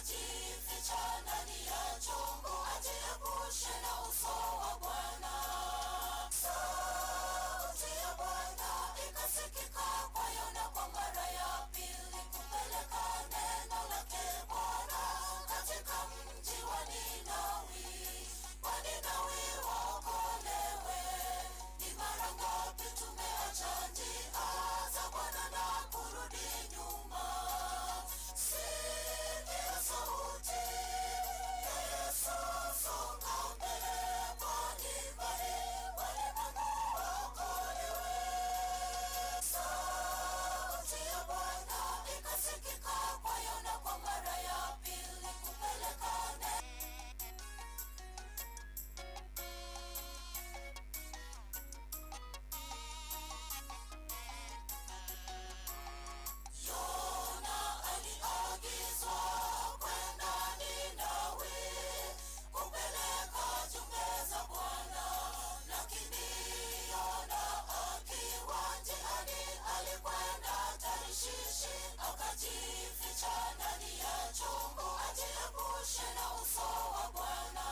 akajificha ndani ya chombo ajiepushe na uso wa Bwana. Sauti ya Bwana ikasikika kwa Yona kwa mara ya pili kupeleka neno lake Bwana katika mji wa Ninawi, Waninawi waokolewe. Ni mara ngapi tumeacha njia za Bwana na kurudi nyuma? Sikia sauti ya Yesu, songa mbele kwa imani, walimwengu waokolewe. Sauti ya Bwana ikasikika kwa Yona kwa mara ya pili kupeleka Yona aliagizwa kwenda Ninawi kupeleka jumbe za Bwana, lakini Yona akiwa njiani alikwenda Tarshishi akajificha ndani ya chombo ajiepushe na uso wa Bwana.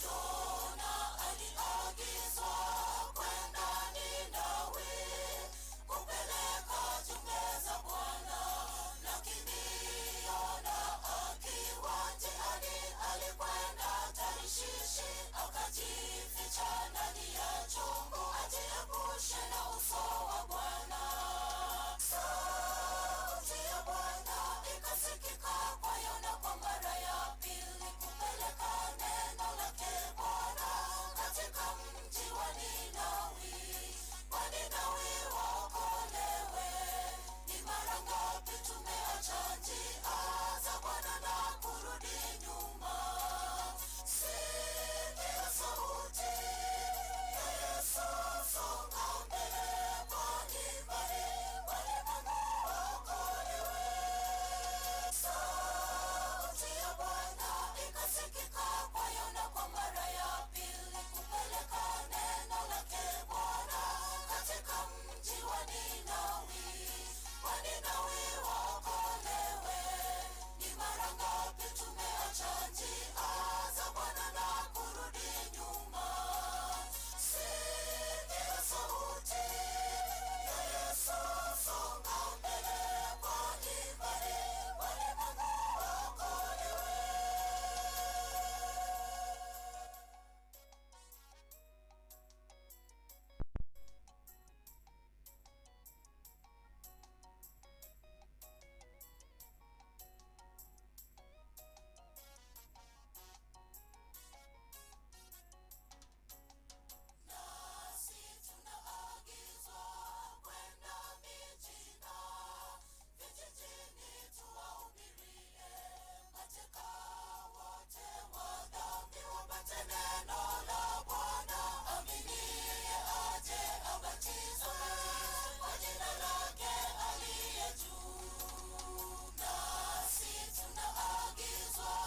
Yona aliagizwa kwenda Ninawi kupeleka jumbe za Bwana, lakini Yona akiwa njiani alikwenda Tarshishi akajificha ndani ya chombo ajiepushe na uso wa Bwana. Sauti ya Bwana ikasikika kwa Yona kwa mara ya pili kupeleka neno lake Bwana katika mji wa Ninawi, Waninawi waokolewe. Ni mara ngapi tumeacha njia za Bwana na kurudi nyuma? Sikia sauti ya Yesu, songa mbele kwa imani, walimwengu waokolewe. Sauti ya Bwana ikasikika kwa Yona kwa mara ya pili kupeleka neno lake Bwana katika mji wa Ninawi, Waninawi waokolewe. Ni mara ngapi tumeacha njia za Bwana na kurudi nyuma? Sikia sauti ya Yesu, songa mbele kwa imani, walimwengu waokolewe. Nasi tunaagizwa kwenda miji na vijijini tuwahubirie mateka wote wa dhambi wapate neno la Bwana. Aminiye aje abatizwe kwa jina lake aliye juu. Nasi tunaagizwa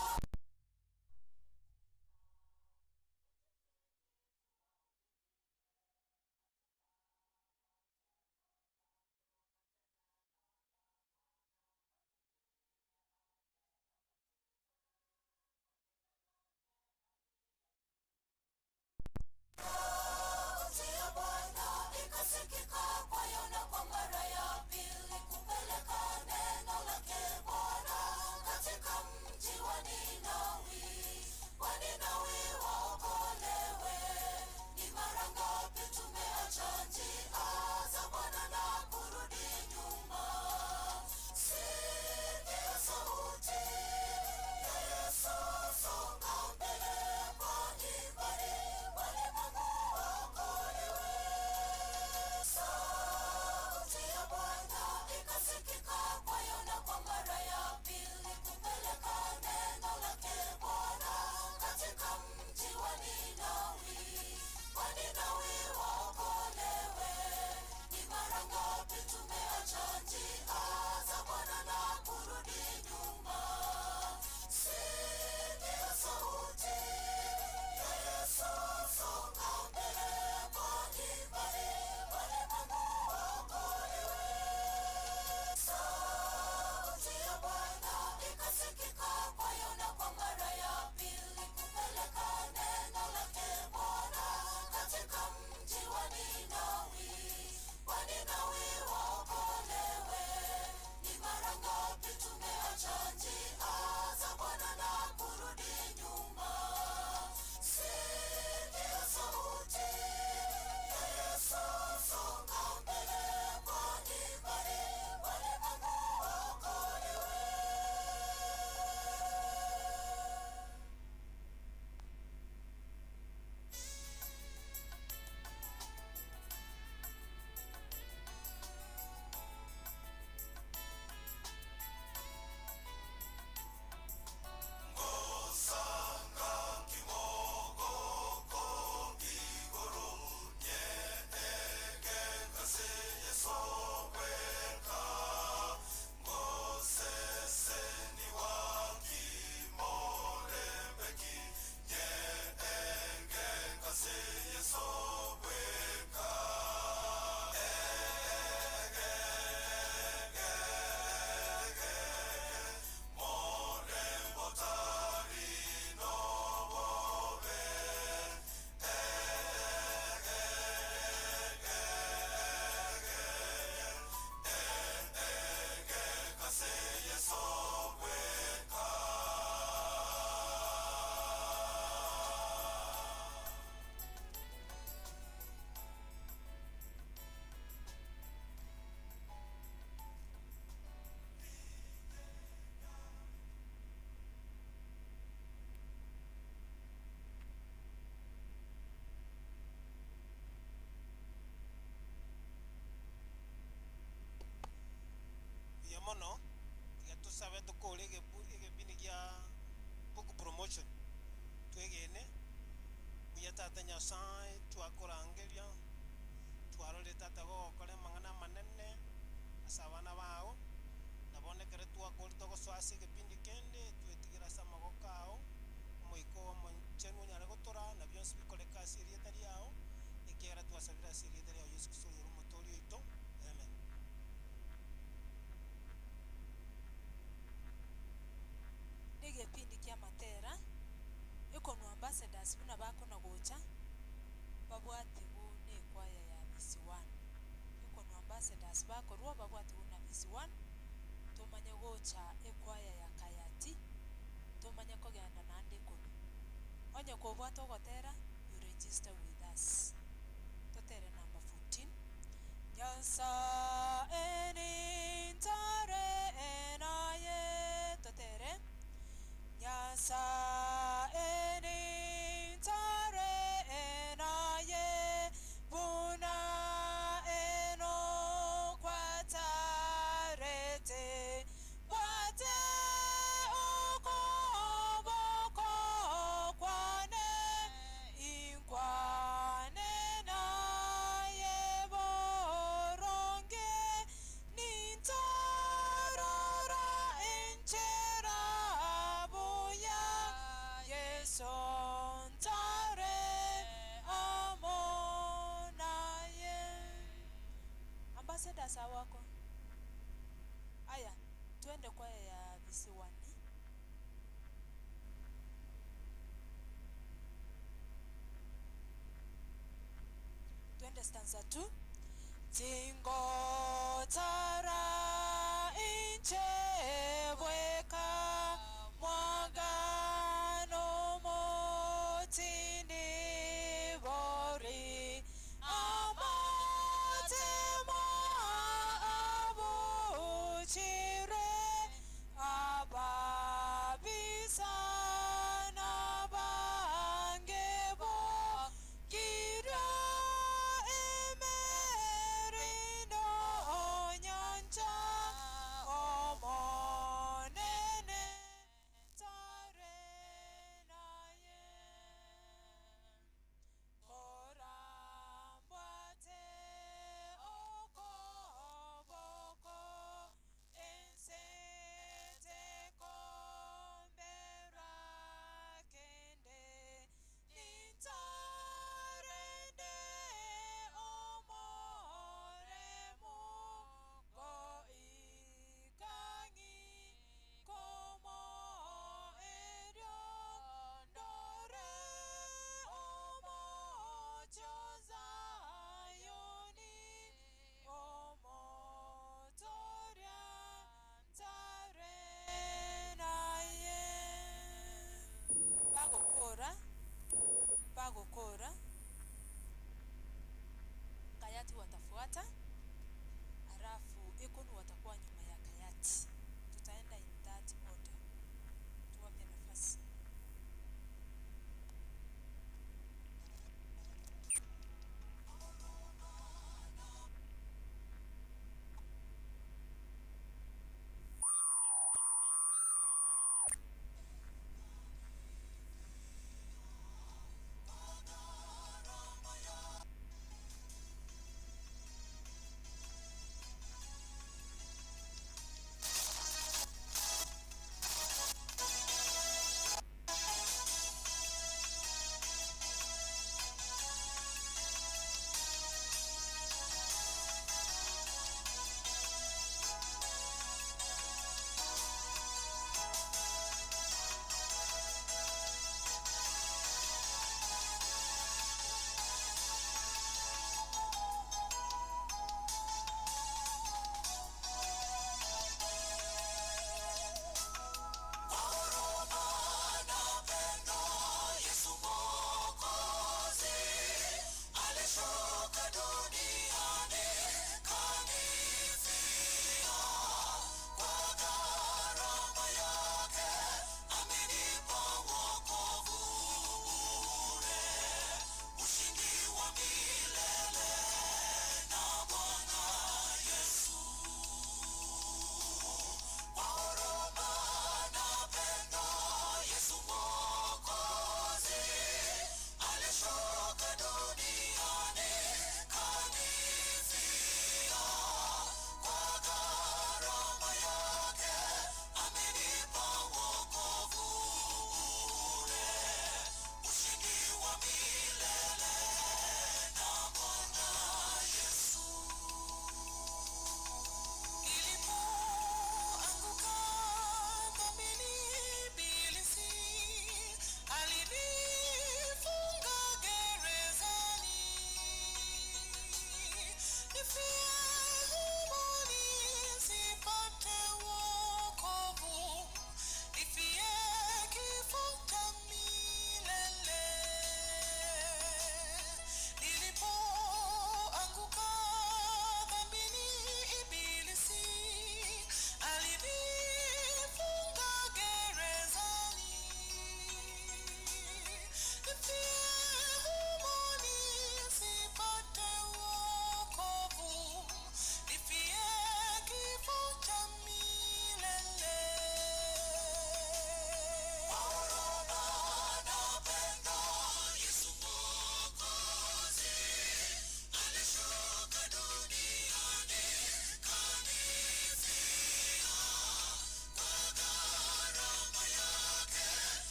Sauti ya Bwana ikasikika kwa Yona kwa mara ya pili kupeleka neno lake Bwana katika mji wa Ninawi, Waninawi waokolewe. Ni mara ngapi tumeacha njia za Bwana na kurudi nyuma? Sikia sauti ya Yesu, songa mbele kwa imani, walimwengu waokolewe. Sauti ya Bwana ikasikika kwa Yona kwa mara ya pili kupeleka neno lake Bwana katika mji Tokore egebu egebindi gia book promotion, twegene buya Tata Nyasaye twakorangeria, twarorire Tata gogokora amang'ana amanene ase abana bago, na bono ekero twakori togosoa ase egepindi kende, twetigere ase amagoko ao, Omoika oo Omochenu onyare gotoraa na bionsi bikoreka ase erieta riao, ekiagera twasabire ase erieta riao Yeso Kristo oyore Omotoori oito. Amen. Negepindi ki'amatera, ekonwa Ambassadors buna bakona gocha, babwatiwu nekwaya ya VC1. Ekonwa Ambassadors bakorwa babwatiwu na VC1, tomanye gocha ekwaya ya Kayati, tomanye kogenda naende ekonwa. Onye kobwate ogotera, you register with us. Totere number 14. Nyasae nintare naye, totere. Nyasae nintare naye, buna enokwatarete, bwate okoboko kwane, inkwane naye boronge, nintorora enchera buya, Yeso ntare amo naye. Ambassadors awako. Aya, twende kwaya ya visiwani. Twende stanza 2. Tingotara inche bweka, mwagano motindi bori, amatemo abuchire, ababisa nabangebo, gira emerindo nyanja.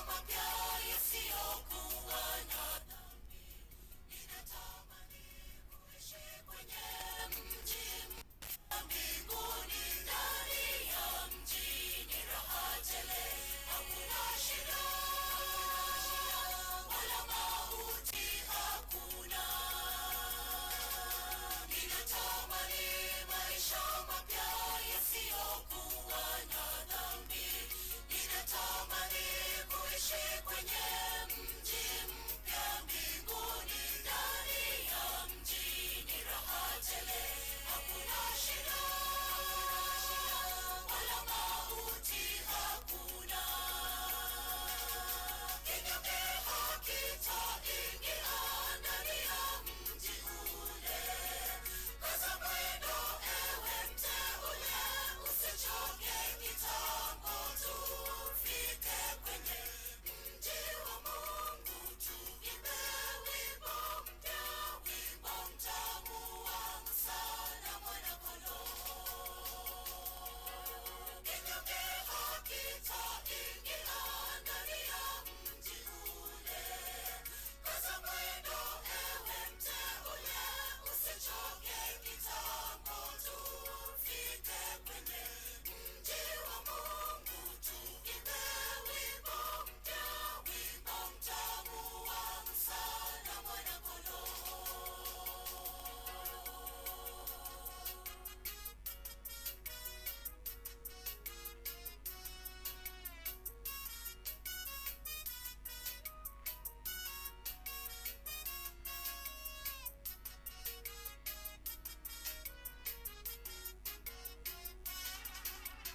mapya yasiyokuwa na dhambi. Ninatamani kuishi kwenye mji mpya mbinguni, ndani ya mji ni raha tele, hakuna shida wala mauti hakuna. Ninatamani maisha mapya yasiyokuwa na dhambi. Ninatamani kuishi kwenye mji mpya mbinguni, ndani ya mji ni raha tele, hakuna shida wala mauti hakuna. Kinyume hakitaingia ndani ya mji ule. Kaza mwendo ewe mteule, usichoke kitambo tufike kwenye mji wa Mungu, tuimbe wimbo mpya, wimbo mtamu wa Musa na Mwana-Kondoo. Kinyume hakitaingia ndani ya mji ule. Kaza mwendo ewe mteule, usichoke kitambo tufike kwenye mji wa Mungu, tuimbe wimbo mpya, wimbo mtamu wa Musa na Mwana-Kondoo.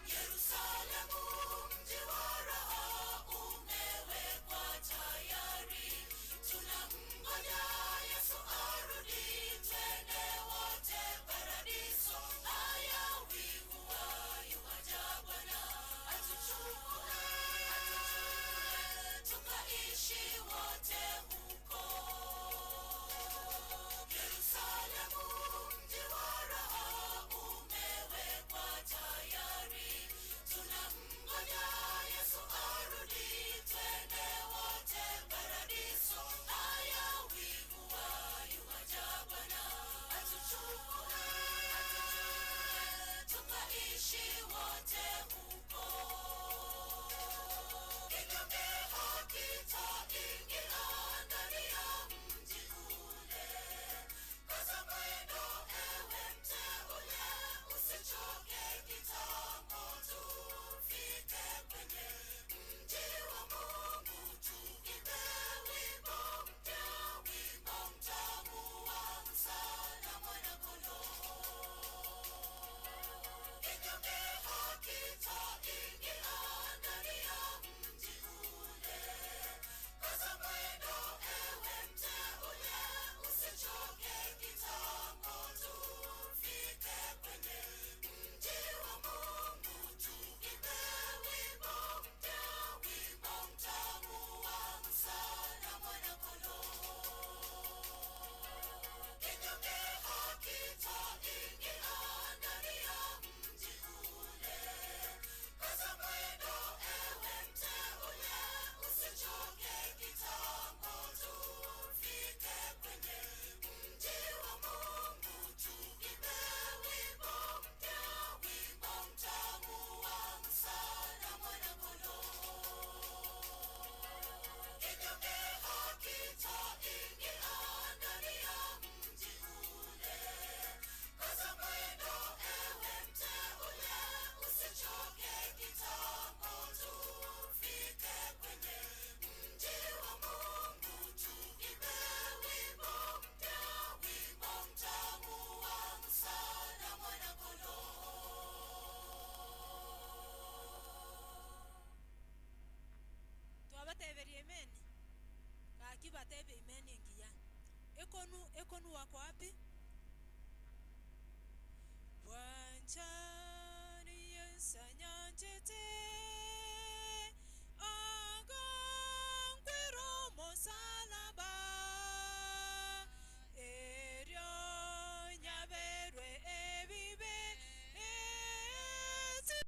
Yerusalemu mji wa raha umewekwa tayari, tunamngoja Yesu arudi, twende wote paradiso. Haya wihuwa yuaja Bwana, atuchukue, tukaishi wote huko. Yerusalemu mji wa raha umewekwa tayari, tunamngoja Yesu arudi, twende wote paradiso. Haya wihuwa yuaja Bwana, atuchukue, tukaishi wote huko. Kinyume hakitaingia ndani ya mji ule. Kaza mwendo ewe mteule, usichoke kitambo tufike kwenye mji wa Mungu, tuimbe wimbo mpya, wimbo mtamu wa Musa na Mwana-Kondoo. Kinyume hakitaingia ndani ya mji ule. Kaza mwendo ewe mteule, usichoke kitambo tufike kwenye mji wa Mungu, tuimbe wimbo mpya, wimbo mtamu wa Musa na Mwana-Kondoo. Kinyume hakitaingia ndani ya mji ule. Kaza mwendo ewe mteule, usichoke kitambo tufike kwenye mji wa Mungu, tuimbe wimbo mpya, wimbo mtamu wa Musa na Mwana-Kondoo. Kinyume hakitaingia ndani ya mji ule. Kaza mwendo ewe mteule, usichoke kitambo tufike kwenye mji wa Mungu, tuimbe wimbo mpya, wimbo mtamu wa Musa na Mwana-Kondoo. Twabateberia imeni gaki batebe imeni engiya ekonu ekonu wako wapi bwanchani Yesu anyanchete akankwera omosalaba erio nyaberwe ebibe esi.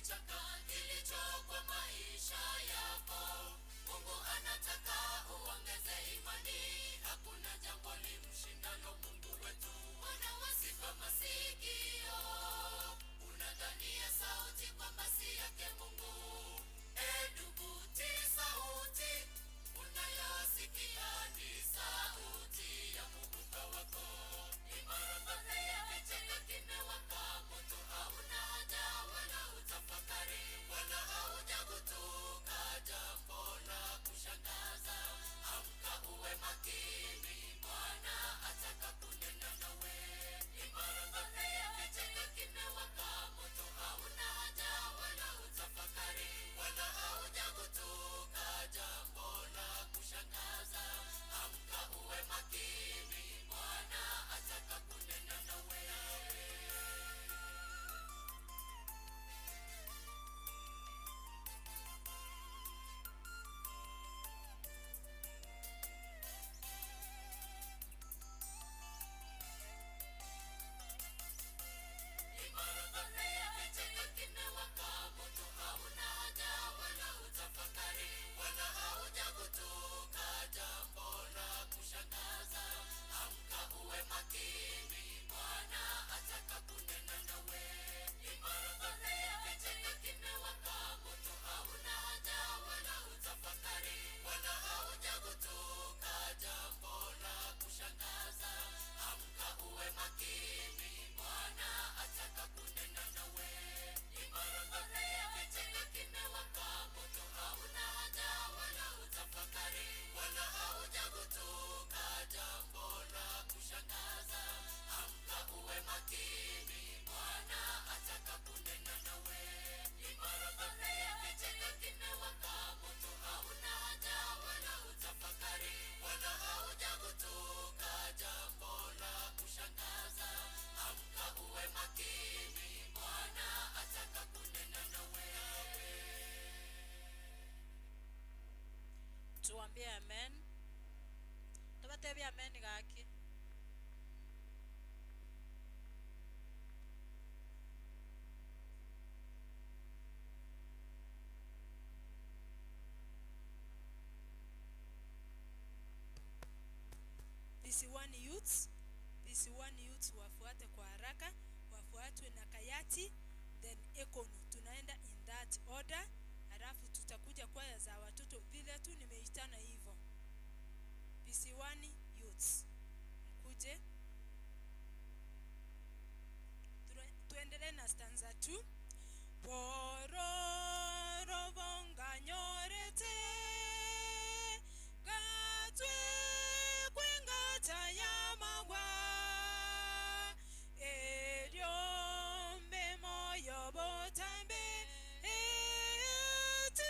Kichaka kilicho kwa maisha yako. Mungu anataka uongeze imani, hakuna jambo limshindalo Mungu wetu. Wana wasifa masikio, unadhania sauti kwamba si yake Mungu. E ndugu, tii sauti unayosikia ni sauti ya Muumba wako. Imara ya kichaka kimewaka moto, hauna haja wala utafakari wala haujagutuka jambo la kushangaza. Amka uwe makini, Bwana ataka kunena nawe. Imara ya kichaka kimewaka moto, hauna haja wala utafakari wala haujagutuka jambo la kushangaza. Amka uwe makini, Bwana ataka kunena nawe. Kichaka kimewaka moto, hauna haja wala utafakari wala haujagutuka jambo la kushangaza. Amka uwe makini, Bwana ataka kunena nawe. Kichaka kimewaka moto, hauna haja wala utafakari wala haujagutuka jambo la kushangaza. Amka uwe makini, Bwana ataka kunena nawe. Kichaka kimewaka moto, hauna haja wala utafakari wala haujagutuka jambo la kushangaza. Amka uwe makini, Bwana ataka kunena nawe. Kichaka kimewaka moto, hauna haja wala utafakari wala haujagutuka jambo la kushangaza. Amka uwe makini, Bwana ataka kunena nawe. Tuambie amen. Tubatebie amen gaki. Visiwani Youths, Visiwani Youths wafuate kwa haraka, wafuatwe na Kayati then Ekonu. Tunaenda in that order, halafu tutakuja kwaya za watoto vile tu nimeitana hivyo. Visiwani Youths mkuje, tuendelee na stanza 2. Bororo bonganyorete gatwe kwengata ya magwa eryombe moyo botambe etibo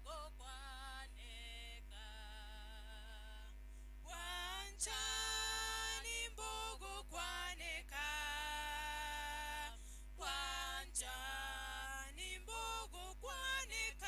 Gokwaneka. wanchani mbogo kwaneka wanchani mbogo kwaneka.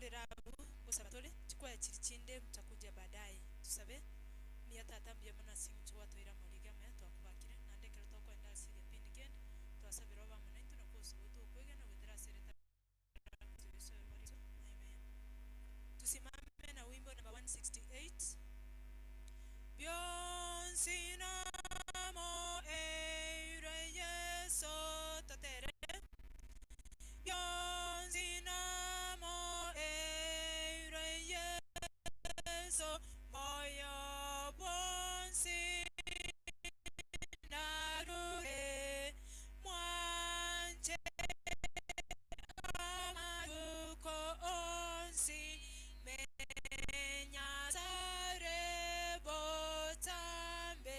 Tokorera abwo, ngosaba tore, chikwaya chiri chinde mtakuja baadaye. Tusabe, mbuya tata mbuya mono ase eng'encho gwatoira amariga amaya twakobakire, naende ekero tokoenda ase egepindi kende, twasabire obe amo naintwe na kosubua tokwegena goetera ase erieta ria Kristo Yeso Amen. Tusimame na wimbo namba 168. Bionsi namoeire Yeso totere. Bionsi namoeire Yeso moyo bwonsi narure mwanche amatuko onsi menyasare botambe.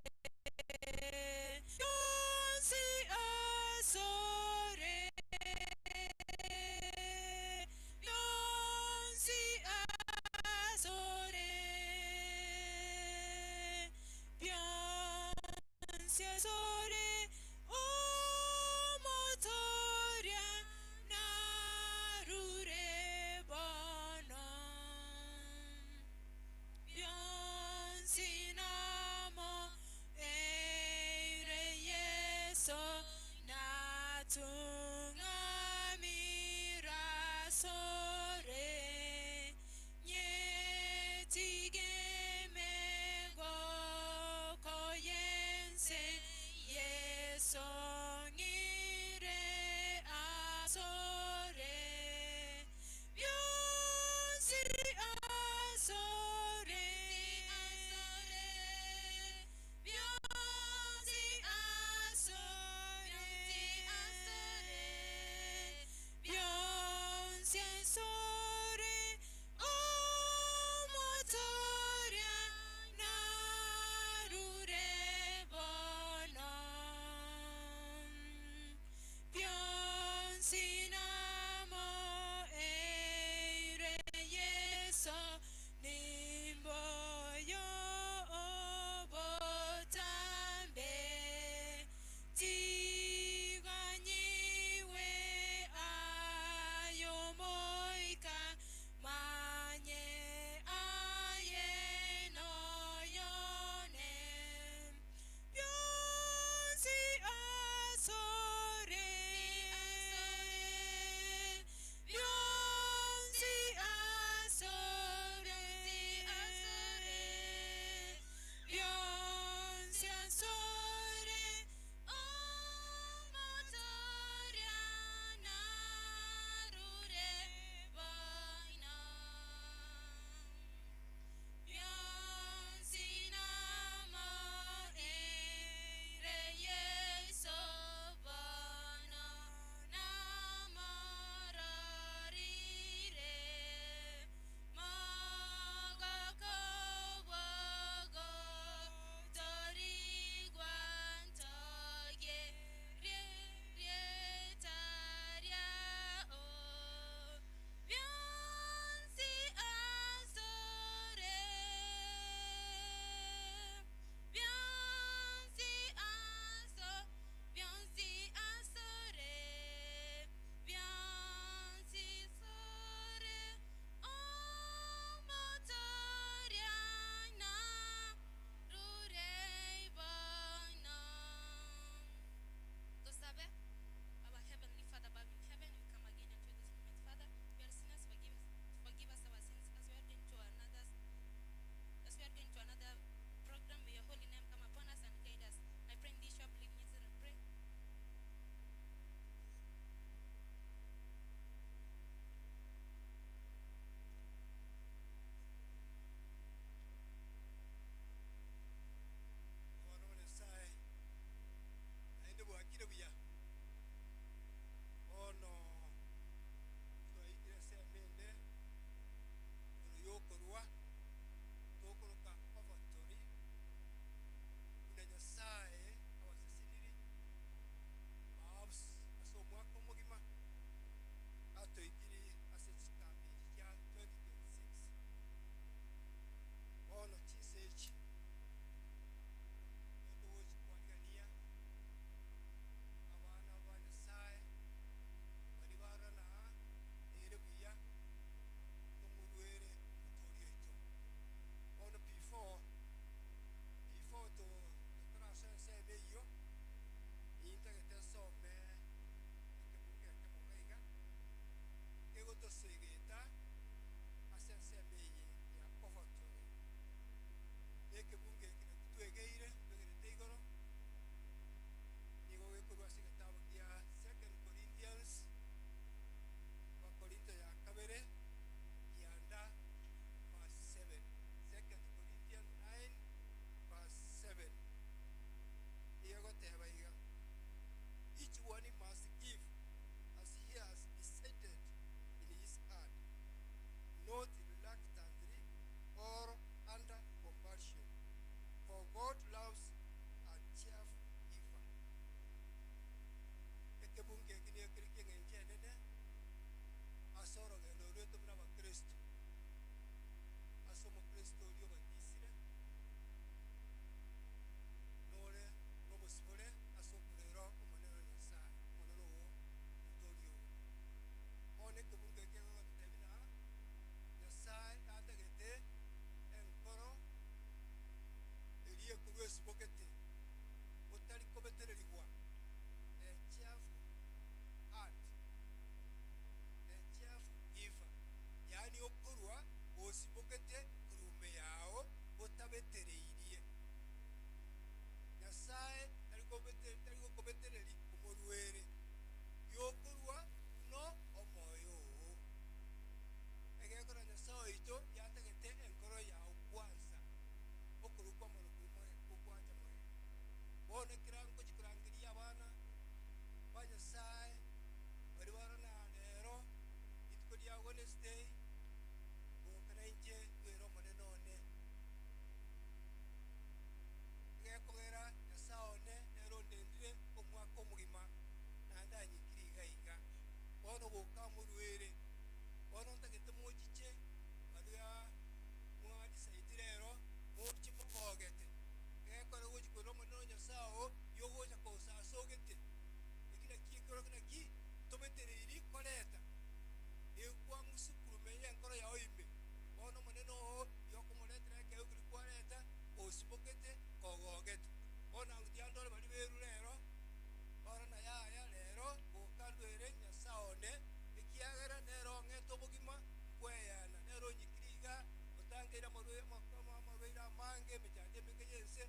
emenge, emechando emenge ya ense,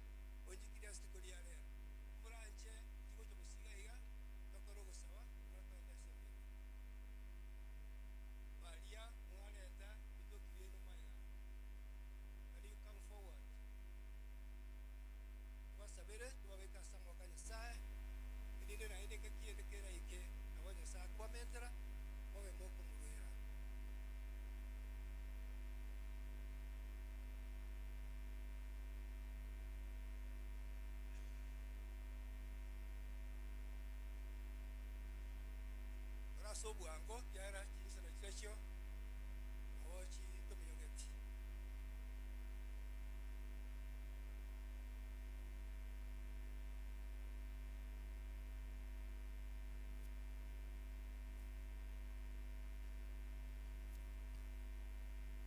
onchikirie ase rituko ria rero. Moranche chigocha bosio iga iga, tokore ogosaba, mara togende ase emenge. Baria mwareta bitoki biaino magega, can you come forward? Tobasabere, tobabeke ase amaboko a Nyasae, erinde naende engaki ende keraike, nabo Nyasae akobamentera, mobe mokomoruera. Ore ase obwango, ekiagera chinsemo chiria nabo chitominyogeti.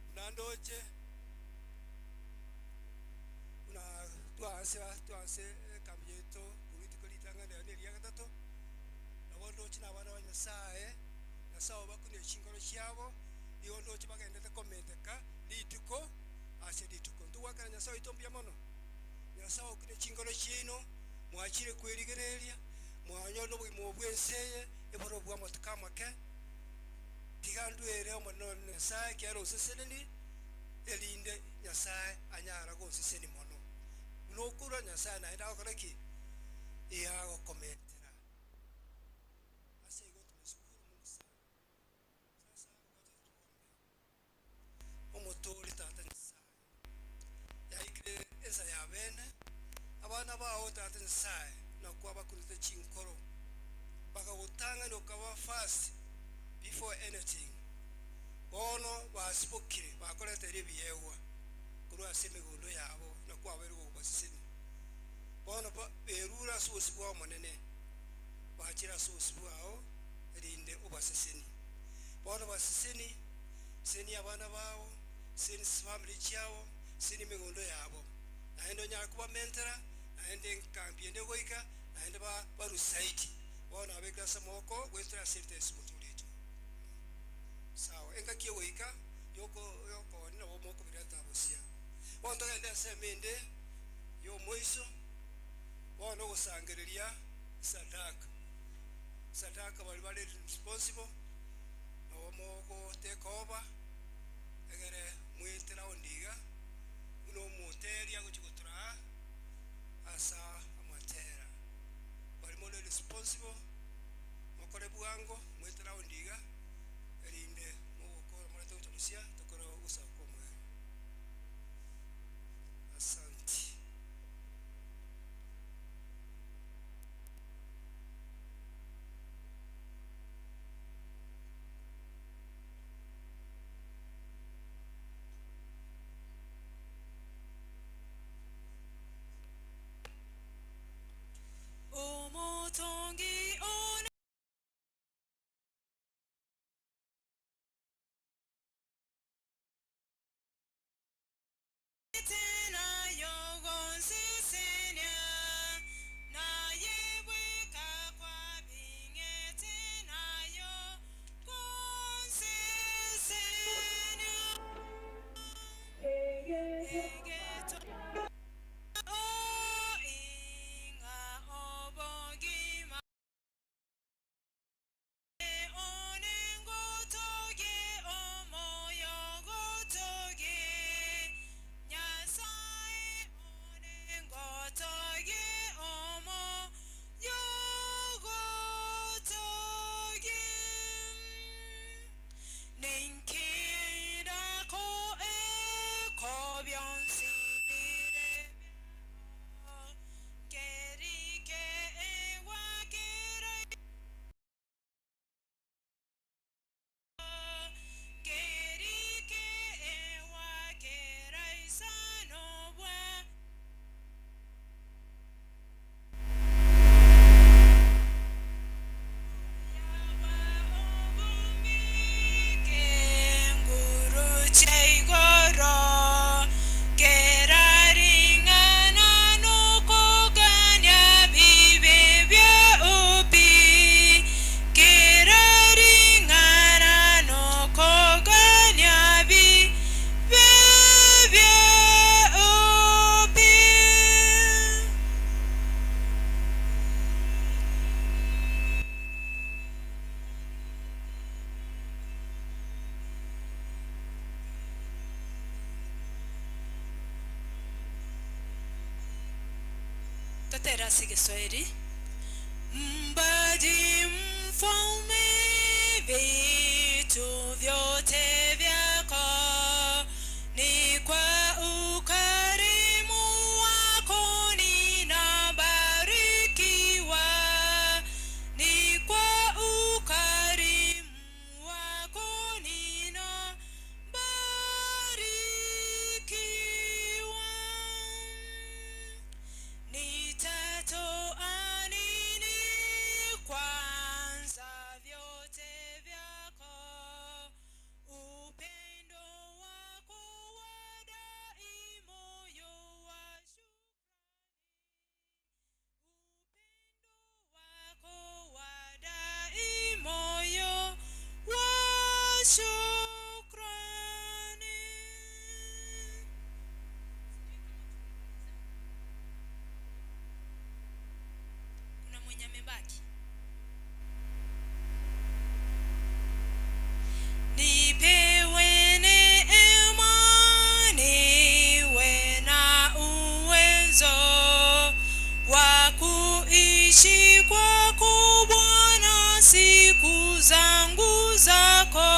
Buna ndoche, buna twaansa twaanse ekambi yaito korwa rituko ritang'ani rero na eria gatato, nabo ndoche na abana ba Nyasaye, Nyasaye obakunire chinkoro chiabo, igo ndoche bagendete komenteka rituko ase rituko. Ntogwakera Nyasaye oito mbuya mono, Nyasaye okune chinkoro chiaino, mwachire kwerigereria, mwanyorire obogima obo bw'ense eye, eboro bw'amatuko amake. Tiga ndwere Omonene one Nyasae, ekiagera onseseneni, erinde Nyasae anyare gonseseni mono. Buna okorua Nyasae naende agokora ki? Iga agokomentera. Ase igo tumeshukuru Mungu sana. Sasa wacha tuombe. Omotoori Tata Nyasae, yaikire ensa ya bene, abana bao Tata Nyasae nakwabakunete chinkoro, bakagotang'ani okaba first before anything. Bono basibokire bakoretera ebiegwa korwa ase emegondo yabo nakwabeire gokobasesenia. Bono berure ase obosio bwa Omonene, bachire ase obosio bwao, erinde obasesenie. Bono baseseni, sesenia abana bao, sesenia chifamiri chiabo, sesenia emegondo yabo, naende onyare kobamentera, naende enkambi ende goika, naende barue zaidi. Bono nabekire ase amaboko goetera ase erieta Yeso Omotoori oito. Sawa, engaki egoika yokoonia nabo mokobireta bosia. Bono togende ensemo ende y'omoiso, bono ogosangereria sadaka. Sadaka baria bare responsible, nabo mogotake over, egere mwete round iga, buna omoteri agochia gotoraa asa amatera. Baria more responsible, mokore bwango, mwete round iga, erinde mogokora morete gocha bosia, tokore ogosaba kwa omoerio. Asanti. Totere ase egeswahili. Mbaji mfalme vitu vyote vyako ni kwa ukarimu wako ninabarikiwa ni kwa ukarimu wako ninabarikiwa. Nitatoa nini kwanza vyote vyako? Upendo wako wa dai moyo wa shukrani. Upendo wako wa dai moyo wa shukrani. Kuna mwenye amebaki? Nipewe neema, niwe na uwezo wa kuishi kwako Bwana siku zangu zako,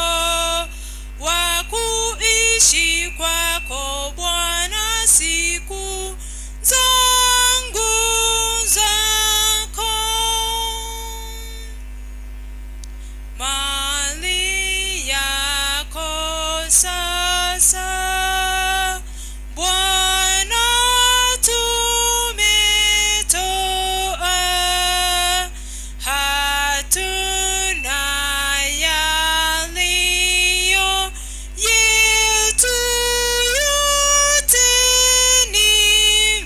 wa kuishi kwako Bwana siku zangu zako. Mali yako sasa Bwana tumetoa, hatuna yaliyo yetu, yote ni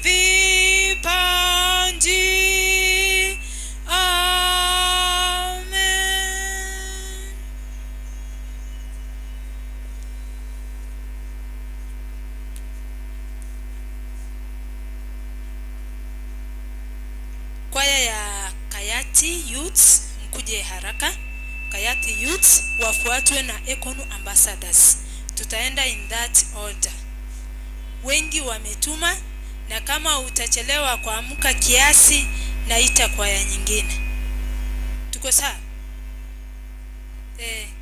vipaji. Amen. Kwaya ya Kayati Youths mkuje haraka. Kayati Youths wafuatwe na Ekonu Ambassadors. Tutaenda in that order. Wengi wametuma, na kama utachelewa kuamka kiasi, naita kwaya nyingine. Tuko sawa?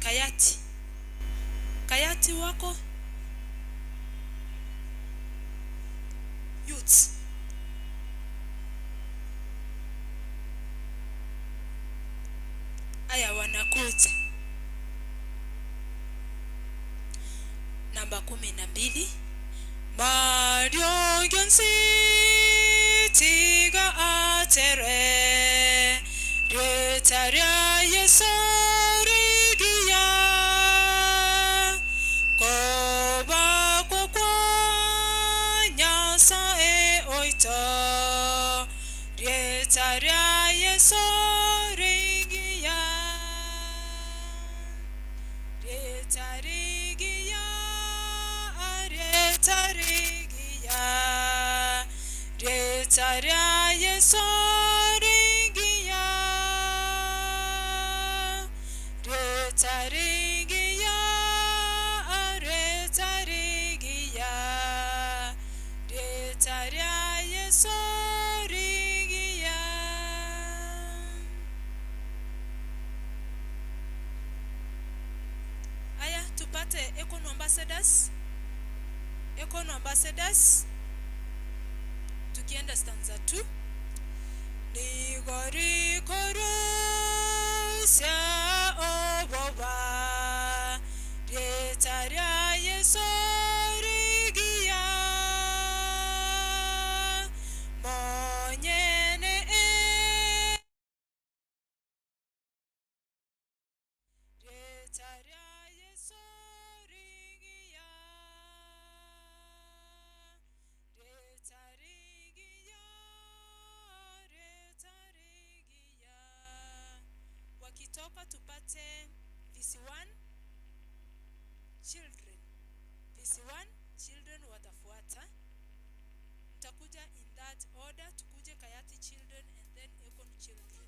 Kayati. Kayati wako? Youths. Aya, wanakuja. Namba 12. Mario tiga atere Rietaria Yesu rigia Koba kwa Nyasaye oito Rietaria Yesu rigia Rietarigia Rietarigia Rietaria Yesu rigia Rietarigia Rietarigia Rietaria Yesu rigia. Aya, tupate Ekonu Ambassadors. Ekonu Ambassadors. Tukienda stanza 2. Nigorikorusia oboba Rietaria Yesu rigia Monyene e Rietaria Yesu rigia Rietarigia Rietarigia. Wakitoka tupate VC1 children. VC1 children watafuata. Mtakuja in that order, tukuje Kayati children and then Ekon children.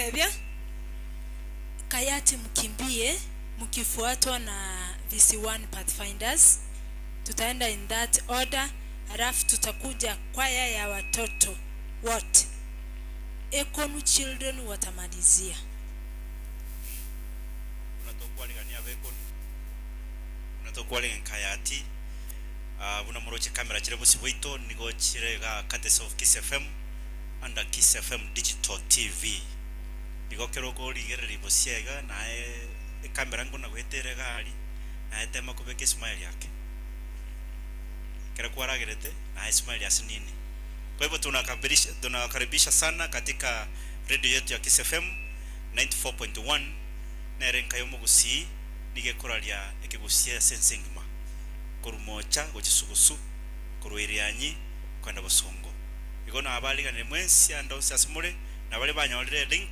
Nkobatebia, Kayati mkimbie mkifuatwa na VC1 Pathfinders, tutaenda in that order, halafu tutakuja kwaya ya watoto wote, Ekonu children watamalizia. Buna tokwarigania abekoni, buna tokwarigania Kayati, ah, buna moroche camera chire bosio bwaito nigo chire igaa courtesy of Kiss FM under Kiss FM Digital TV. Igo kero okorigereria bosio iga naye ecamera nkona goeta ere iga aria, naye tema kobeka esmile ake. Ekero kwaragerete naye smile ase nini. Kwa hivyo tunakabirisha tunawakaribisha sana katika radio yetu ya Kiss FM 94.1 nere enka y'omogusii nigo ekoraria ekegusii ase ense engima korwa mocha gochia sugusu korwa irianyi kogenda bosongo. Igo nabariganire mwensi ande onsi ase more na baria banyorire elink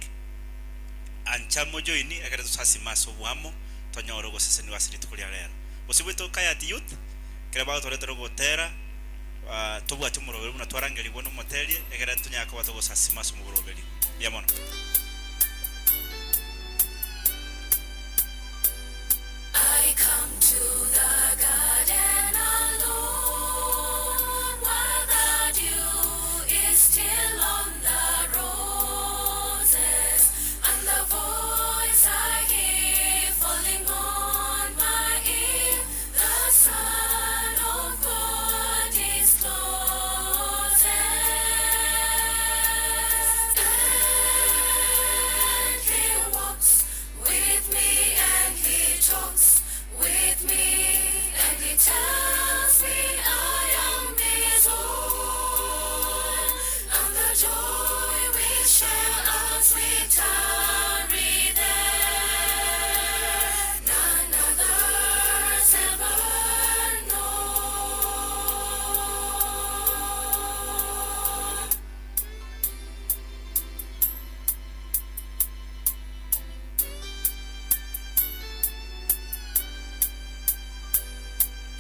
ancha mojoini ekere tosasime ase oboamo tonyore ogosesenigwa ase rituko ria rero. Bosio bwaito Kayati Youth ekero bagotoretera ogotera tobwati omoroberi buna twarangerigwe nomoteria ekere tonyare koba togosasima ase omoboroberi. Mbuya mono. I come to the garden alone while the dew is still on the roses, and the voice I hear falling on my ear, the Son of God is closest. And he walks with me and he talks with me and he tells me I am his own, and the joy we share as we tarry there, none others ever know.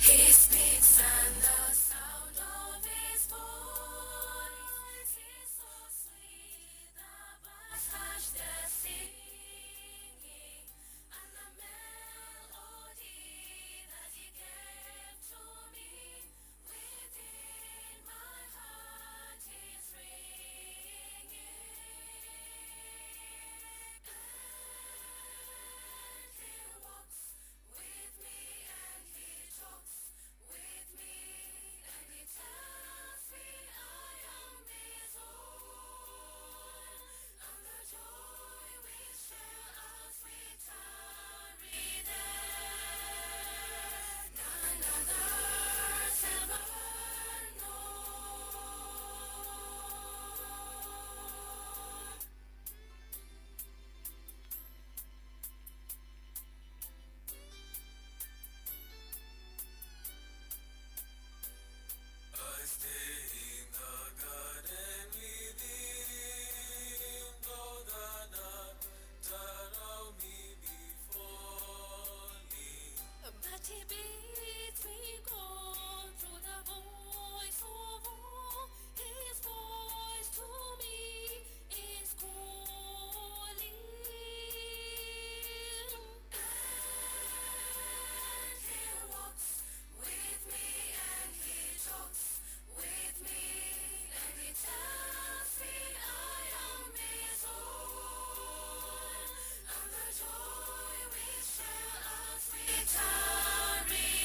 He speaks and the sound of his voice is so sweet. The birds hush their singing, and the melody that he gave to me within my heart is ringing. And he walks with me and he talks with me and he tells me I am his own, and the joy we share as we tarry there, none others ever know. I stay in the garden with him, though the night around me be falling. But he bids me go through the voice of woe. His voice to me is calling. And he walks with me and he talks with me and he tells me I am his own, and the joy we share as we tarry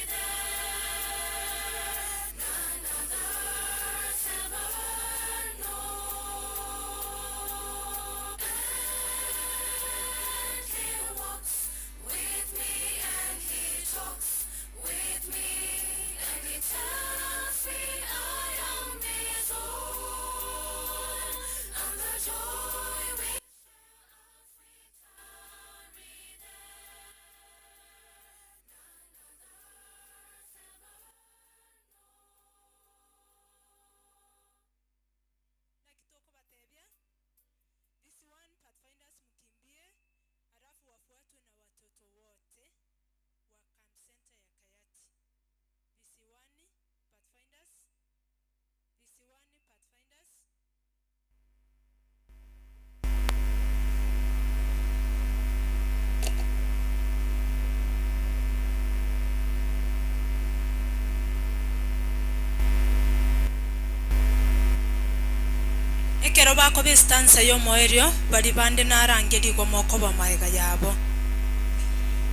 bakoba estanza y'omoerio, baria bande narangerigwe mokoba magega yabo.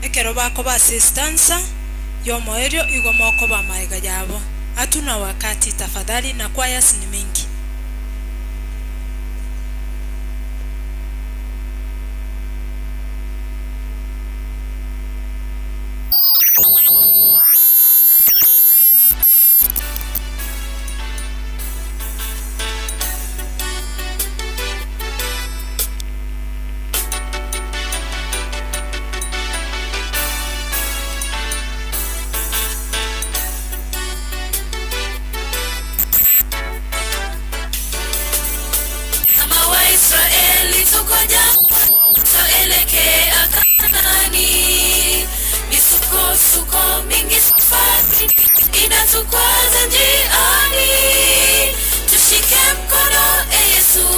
Ekero bakoba ase estanza y'omoerio igo mokoba magega yabo. Hatuna wakati tafadhali na choirs ni mingi. Kama Waisraeli tuko jangwani, twaelekea Kanaani. Misukosuko mingi safari inatukwaza njiani. Tushike mkono e Yesu,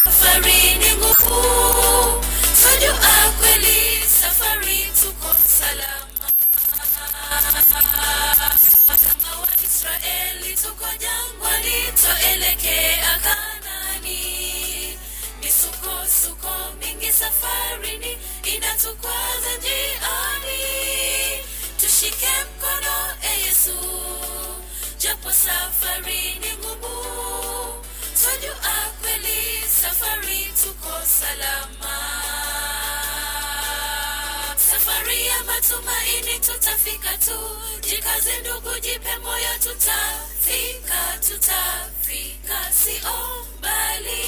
safari ni ngumu, twajua kweli safari tuko salama. Kama Waisraeli tuko jangwani, twaelekea Kanaani. Misukosuko mingi safarini inatukwaza njiani. Tushike mkono e Yesu, japo safari ni ngumu, twajua kweli safari tuko salama. Safari ya matumaini tutafika tu, jikaze ndugu, jipe moyo, tutafika, tutafika, sio mbali.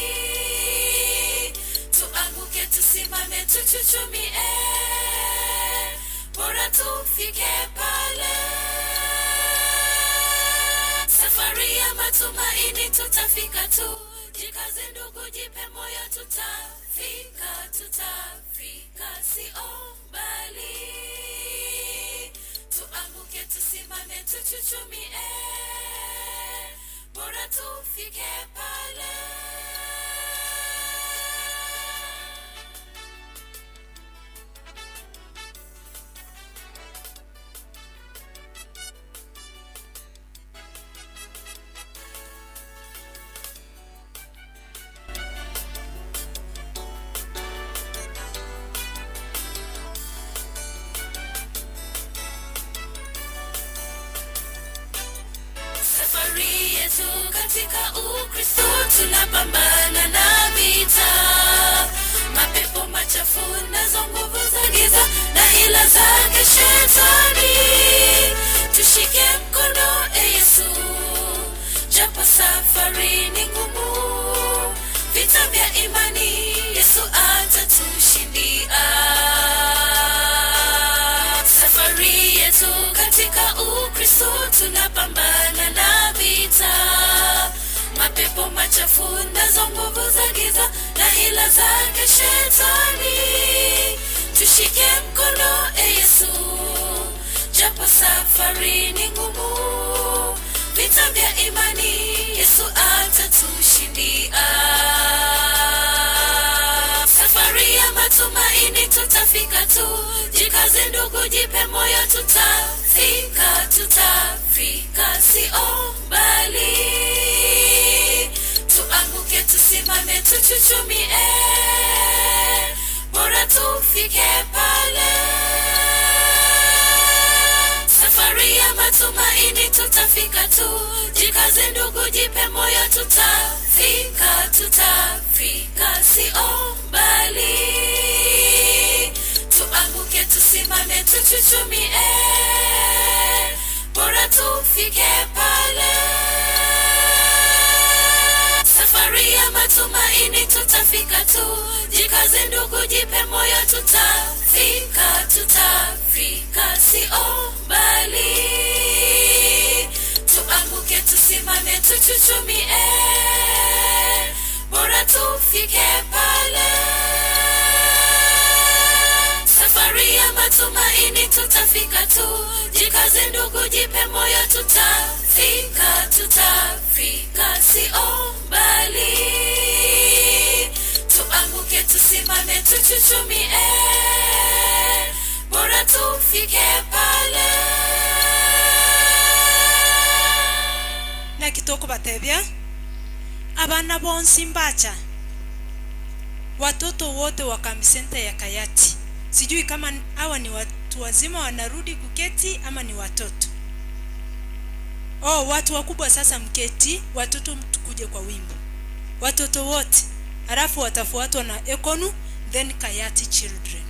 Tuanguke, tusimame, tuchuchumie, bora tufike pale. Safari ya matumaini tutafika tu, jikaze ndugu, jipe moyo, tutafika, tutafika, sio mbali. Tuanguke, tusimame, tuchuchumie, bora tufike pale. Safari yetu katika Ukristo tunapambana na vita, mapepo machafu nazo nguvu za giza na hila zake shetani. Tushike mkono e Yesu, japo safari ni ngumu, vita vya imani Yesu atatushindia. Safari yetu katika Ukristo tunapambana na vita, mapepo machafu nazo nguvu za giza na hila zake shetani. Tushike mkono e Yesu, japo safari ni ngumu, vita vya imani Yesu atatushindia. Safari ya matumaini tutafika tu, jikaze ndugu, jipe moyo, tutafika, tutafika, sio mbali. Tuanguke, tusimame, tuchuchumie, bora tufike pale. Safari ya matumaini tutafika tu, jikaze ndugu, jipe moyo, tutafika, tutafika, sio mbali. Tuanguke, tusimame, tuchuchumie, bora tufike pale. Safari ya matumaini tutafika tu, jikaze ndugu, jipe moyo, tutafika, tutafika, sio mbali. Tuanguke, tusimame, tuchuchumie, bora tufike pale. Safari ya matumaini tutafika tu, jikaze ndugu, jipe moyo, tutafika, tutafika, sio mbali. Tuanguke, tusimame, tuchuchumie, bora tufike pale. Naki tokobatebia? Abana bonsi mbacha. Watoto wote wa kambi center ya Kayati. Sijui kama hawa ni watu wazima wanarudi kuketi ama ni watoto. Oh, watu wakubwa sasa mketi, watoto tukuje kwa wimbo. Watoto wote. Halafu watafuatwa na Ekonu, then Kayati children.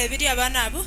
Mwabatebirie abana abwo.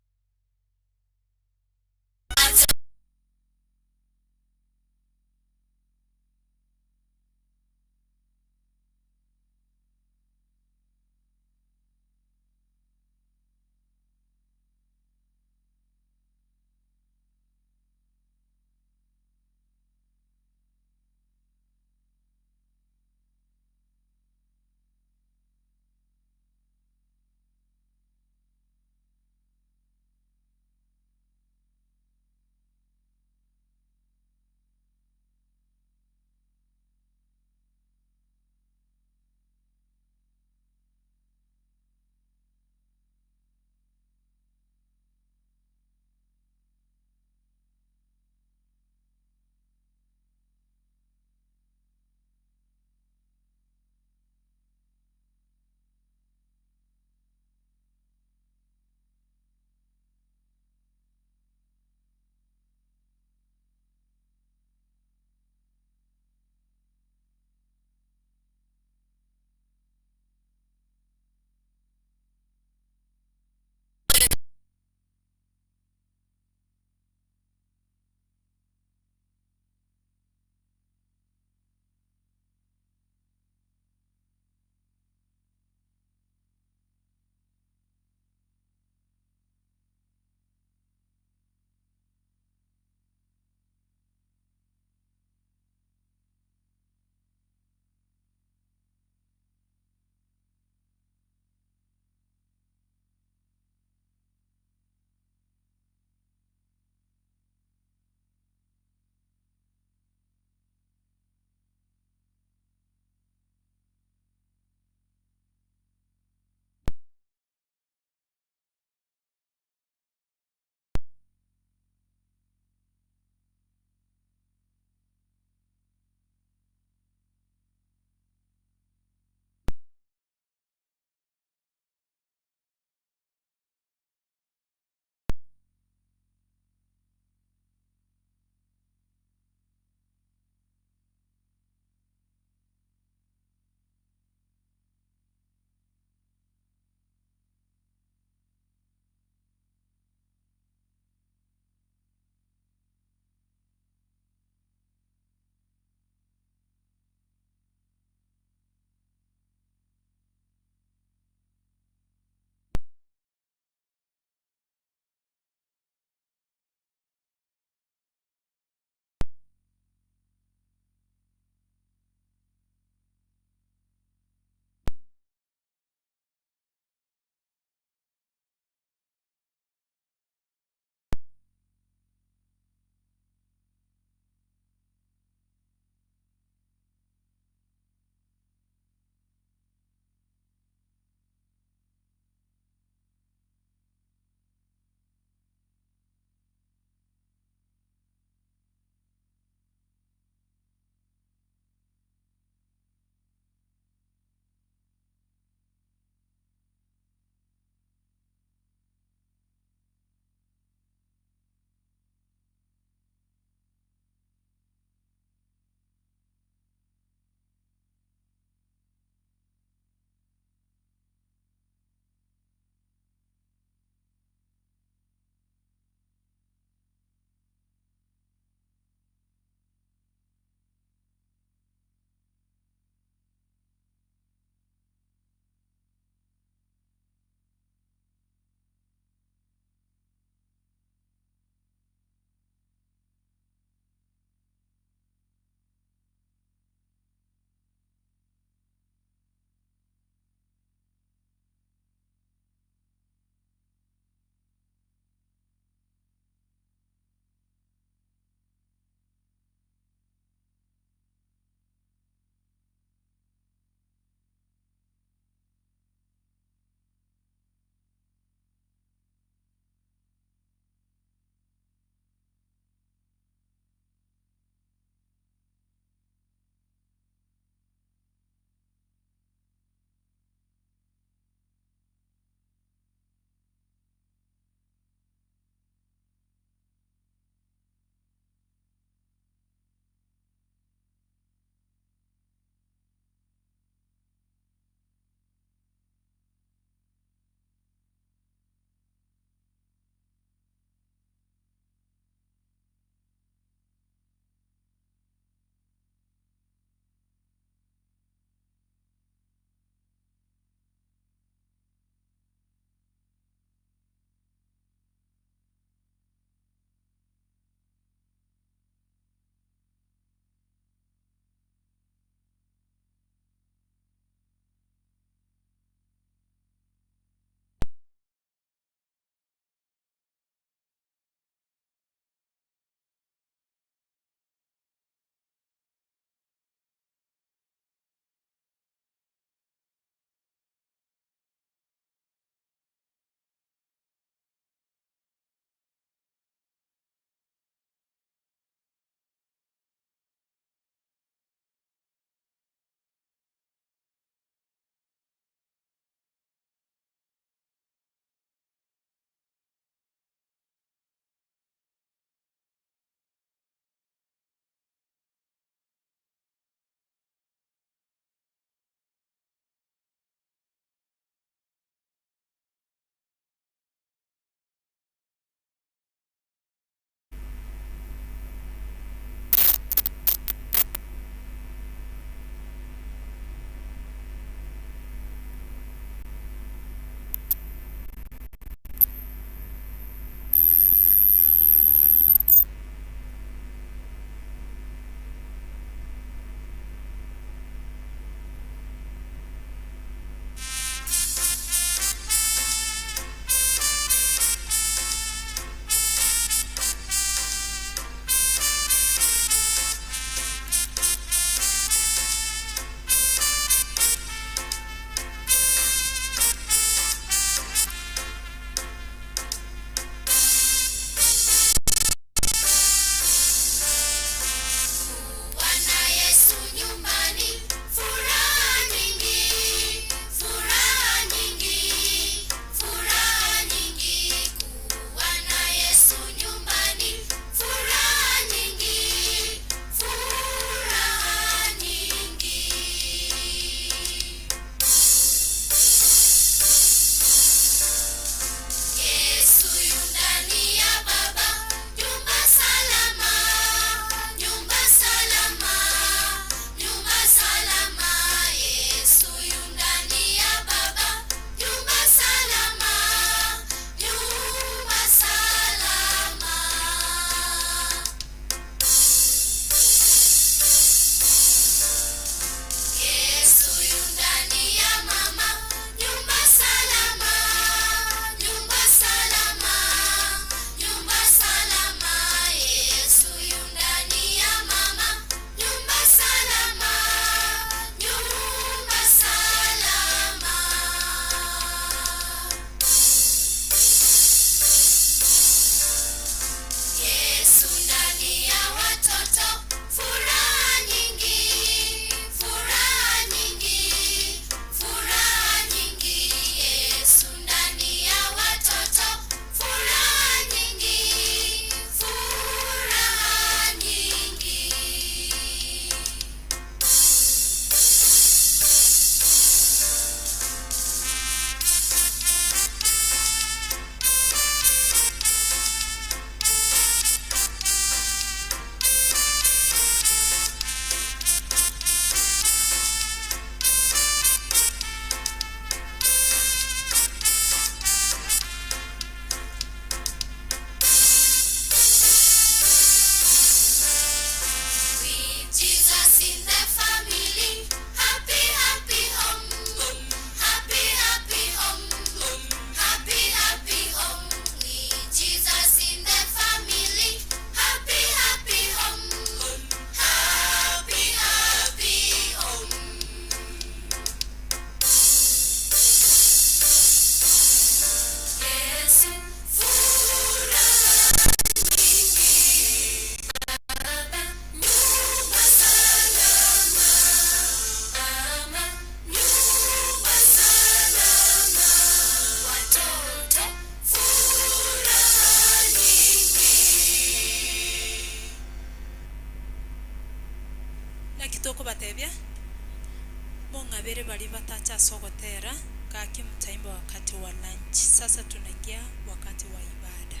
ase ogotera, gaki mtaimba wakati wa lunch. Sasa tunaingia wakati wa ibada.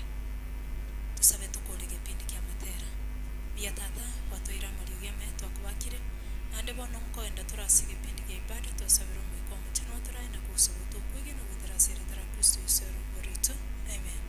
Tosabe tokore egepindi kia amatera. Mbuya tata, gwatoeire amariogi ame twakobakire, naende bono nkoenda tore ase egepindi gia ibada, twasabire Omoika Omochenu otorae na kogosaba otokwegena goetera ase erieta ria Kristo Yeso ere Omobori oito. Amen.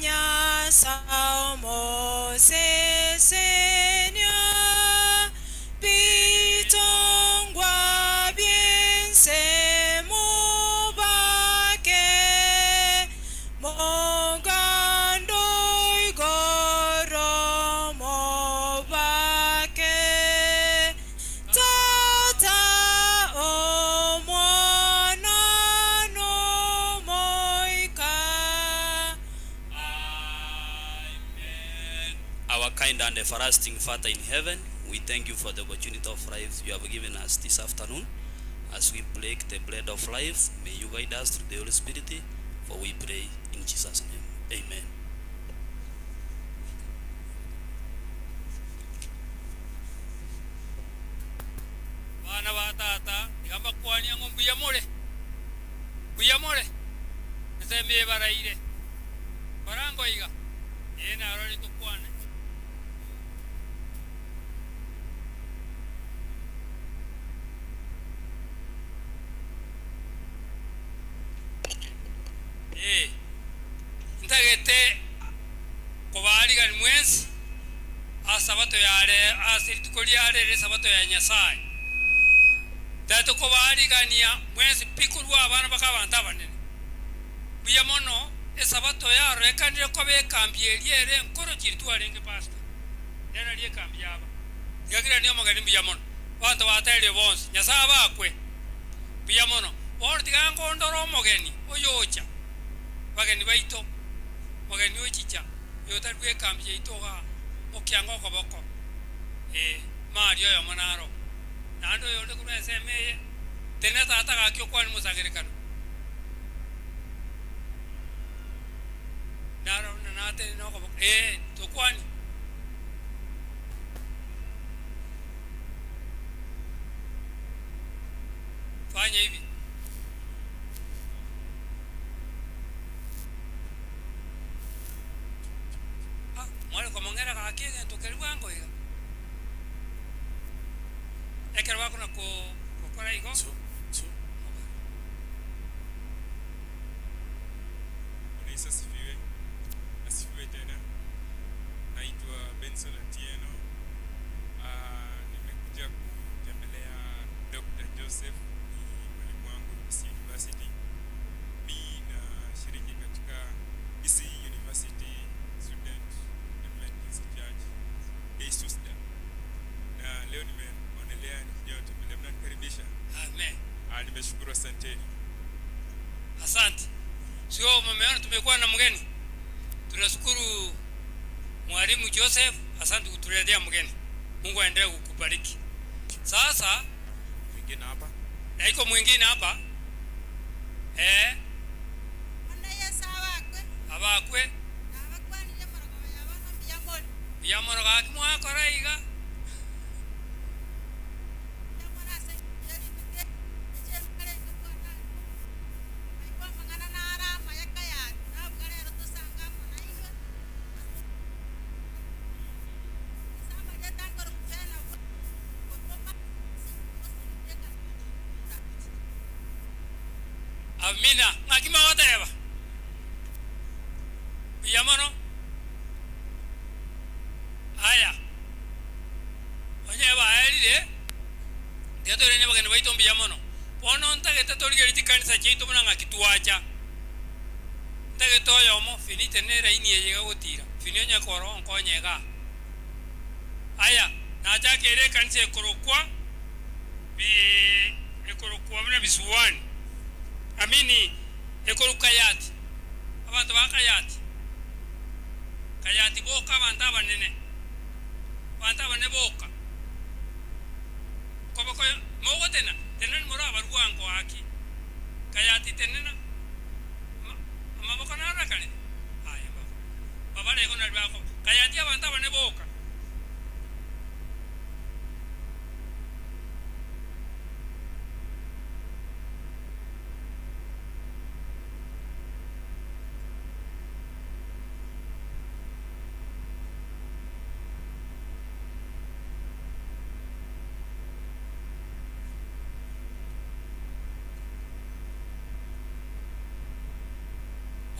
Bakanyasa omosesenia, bitongwa bi'ense mobake, mogando igoro mobake, Tata, Omwana, n'Omoika. Amen. Our kind and everlasting Father in heaven, we thank you for the opportunity of life you have given us this afternoon. As we break the bread of life, may you guide us through the Holy Spirit, for we pray in Jesus' name. Amen. Abana ba tata, tiga mbakwanie ng'o mbuya more? Mbuya more? Ensemo ebaraire. Kora ngoiga, ee narorire tokwane. Ee, ntagete kobaarigania mwensi ase Sabato ya rero, ase rituko ria rero Esabato ya Nyasae. Ntagete kobaarigania mwensi pi korwa abana mpaka abanto abanene. Mbuya mono Esabato yarorekanire koba ekambi eria ere enkoro chiri twarenge Pastor. Ere nario ekambi yaba. Tiga kirani omogeni mbuya mono. Abanto baterio bonsi, Nyasae abakwe. Mbuya mono. Bono tiga nkondore omogeni oyocha, abageni baito, omogeni ochicha, oyotari bw'ekambi yaito igaa, okianga okoboko, ee, maria oyomo naro. Naende oyonde korwa ensemo eye, tenena tata gaki okwane mosangererekano. Naro buna natenena okoboko, ee, tokwanie. Fanya hivi. Ah, mware komong'era gaki egento keria bwango iga. Ekero bakona ko gokora igo, Bwana Yesu asifiwe. Asifiwe tena. Naitwa Benson Atieno. Nimekuja kutembelea Dr. Joseph, ni mwalimu wangu Kisii University. Mi nashiriki katika Kisii University Student Adventist Church KSUSDA. Na leo nimeonelea nikija kutembelea, mnanikaribisha? Amen. Nimeshukuru, asanteni. Asante. Sio mmeona tumekuwa na mgeni. Tunashukuru Mwalimu Joseph, asante kutuletea mgeni. Mungu aendelee kukubariki. Sasa mwingine hapa. Na iko mwingine hapa. Bwana Yesu abakwe. Abakwe. Abakwanire morogoba ya bono mbuya more. Mbuya mono gaki mwakora iga. Mbuya mono ase engencho rituko eri inche nkarenge kwana naigwa amang'ana naro amaya kayari nabuga rero tosange amo nainwe ase amarieta nkorokwa Fena korwa Amina. Ng'aki mogoteba? Mbuya Tiga toiranie abageni baito mbuya mono. Bono ntagete torigererie chikanisa chiaito buna ng'aki twacha. Ntagete oyomo, Fini tenena eraini eye iga gotira. Fini onye koro onkonye igaa. Aya, nachakeire ekanisa ekorokwa bi ekorokwa buna Bisuani. Amini, ekorokwa Kayati. Abanto ba Kayati. Kayati boka abanto abanene. Abanto abanene boka. Koboko mogotena, tenena more abarwango gaki. Kayati tenena, amaboko narorekanete? Aya mbako. Babarego nari bakoba. Kayati abanto abanene boka.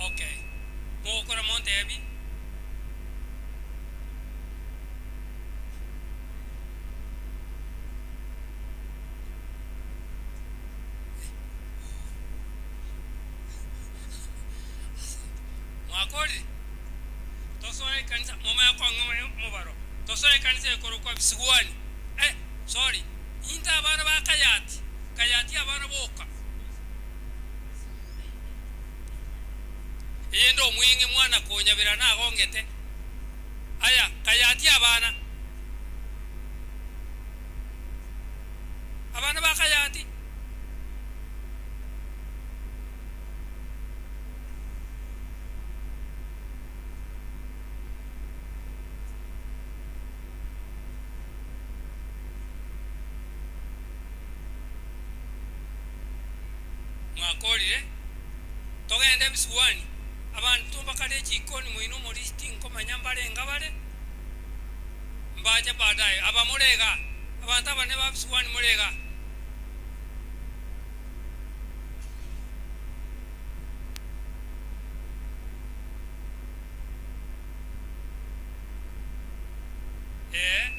Okay, mogokora montebi. Mwakorire? Tosoe ekanisa, momanye kong'a omobaro. Tosoe ekanisa ekorokwa Bisigwani. Eh, sorry, inte abana ba Kayati, Kayati abana boka. Eyende omweng'e mwana konyabera nagongete. Aya, Kayati abana. Abana ba Kayati. Mwakorire, togende ebisuani, abanto mbakare echikoni moino omorisia tinkomanya mbarenge bare, mbache baadaye. Aba more igaa, abanto abanene ba bisuani more igaa. Ee.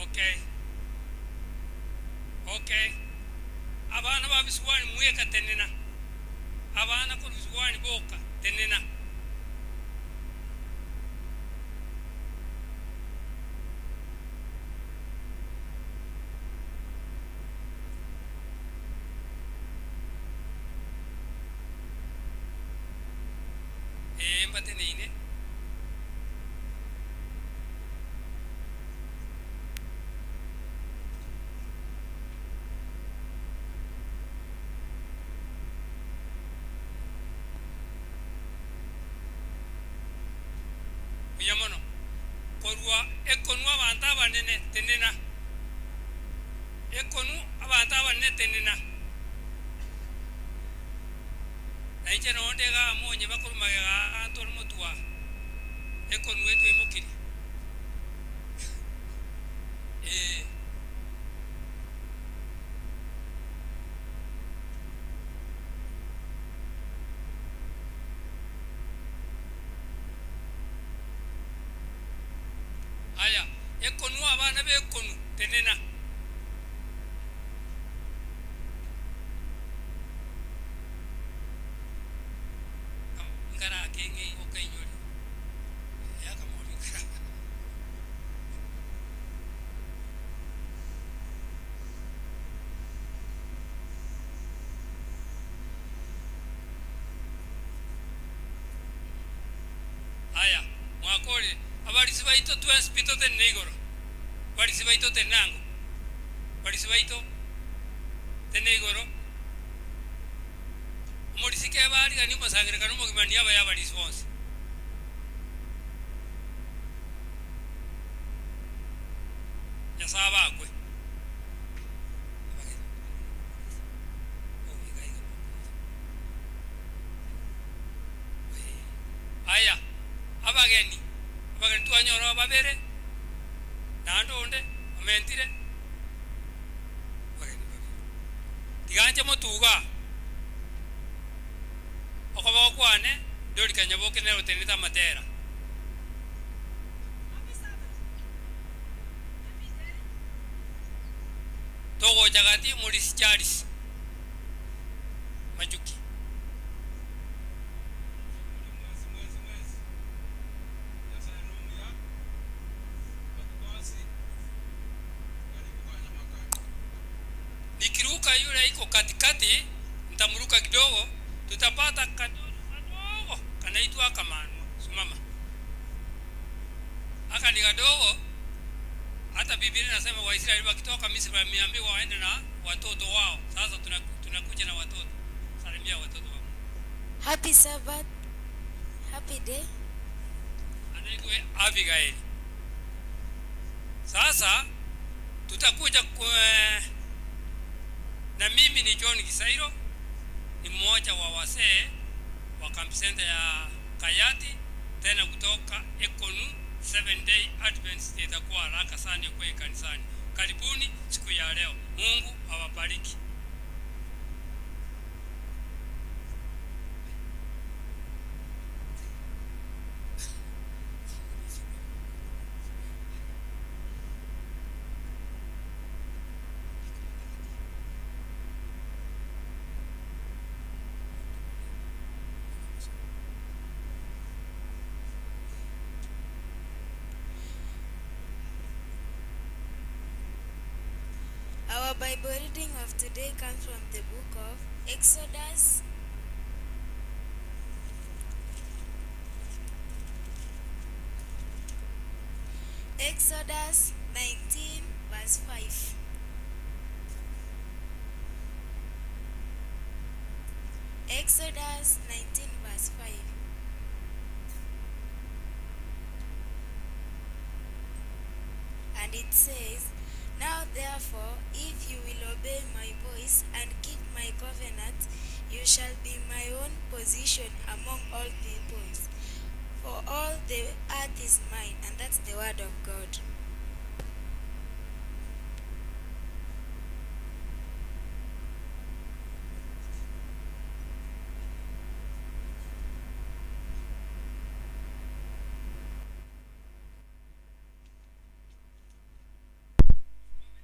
Okay. Okay. Abana ba bisuani mweka tenena. Abana korwa bisuani boka tenena. Ee, mbateneine. Buya mono. Korwa ekonu abanto abanene tenena. Ekonu abanto abanene tenena. Na inche nonde igaa monye bakorwa magega aa ntore motwe aa. Ekonu etwaimokirie. Ee. Aya, ekonu abana b'ekonu, tenena. Nkarake ng'e okainyori yakamori nkarake. Aya, mwakorire, abarisi baito twensi pi totenene igoro, barisi baito tenena ango, barisi baito tenena igoro, omorisi keba ariganie omosangererekano omogima niaba y'abarisi bonsi. Nyasae abakwe. Aya, abageni, abageni. twanyora babere, naende onde omentire abageni babere. Tiga nche motuga okoboko kwane, Dorika Nyaboke nere otenenete amatera. Togocha gati Morisi Charles Machuki. Nikiruka yule iko katikati, nitamruka kidogo, tutapata katoto kadogo kanaitwa kamanwa. Simama. Aka ni kadogo. Hata Biblia inasema Waisraeli wakitoka Misri wameambiwa waende na watoto wao. Sasa tunakuja na watoto. Salimia watoto wao. Happy Sabbath. Happy day. Anaitwa Abigail. Sasa tutakuja na mimi ni John Gisairo, ni mmoja wa wasee wa camp center ya Kayati, tena kutoka Ekonu Seven Day Adventist. Itakuwa haraka sana kwa kanisani. Karibuni siku ya leo. Mungu awabariki. Our Bible reading of today comes from the book of Exodus. Exodus 19, verse 5. Exodus 19, verse 5. And it says, Now therefore, if you will obey my voice and keep my covenant, you shall be my own possession among all peoples. For all the earth is mine. And that's the word of God.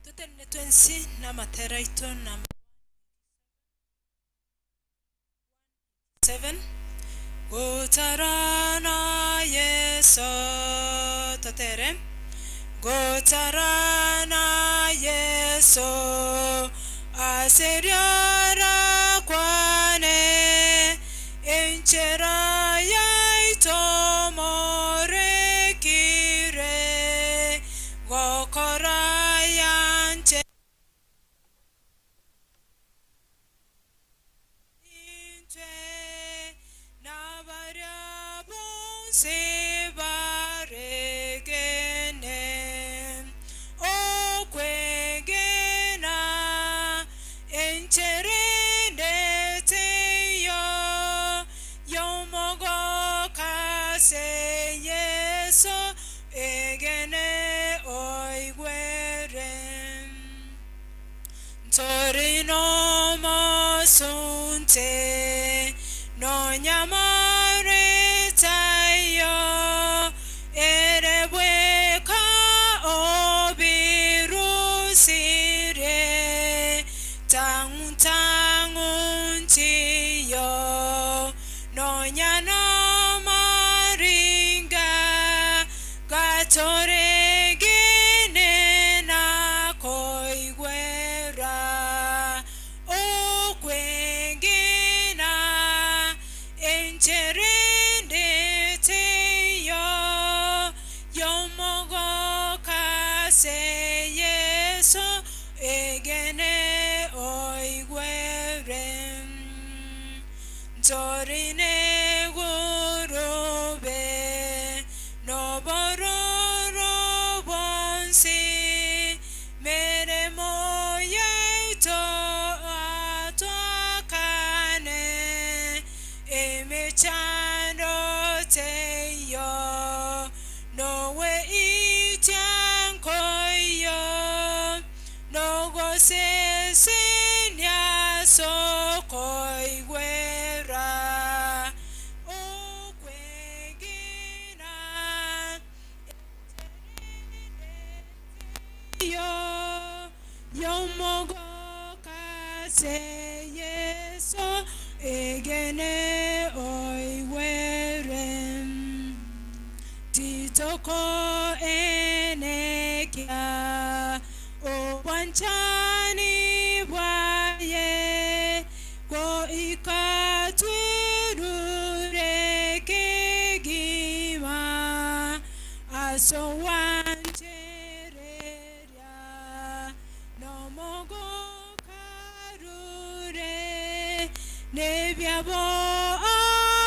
Totenene twensi namatera aito number 7. Gotarana Yeso totere. Gotarana Yeso aseriara kwane enchera yaito morekire gokora yanche intwe nabaria bonsi baregene okwegena encherende teiyo yomogoka ase Yeso egene oigwere. Ntori nomosunte nonyamaretayo erebweka obirusirie tang'u tang'u ntiyo nonyana maringa gatoregene nakoigwera okwegena encherende teiyo yomogoka ase Yeso egene oigwere. Ntori negurube nobororo bonsi meremo yaito atwakane emechando teiyo. Egene oigwere, titokoenekia obwanchani bwaye, goika twerure kegima as'ogwanchereria nomogoka rure nebiabo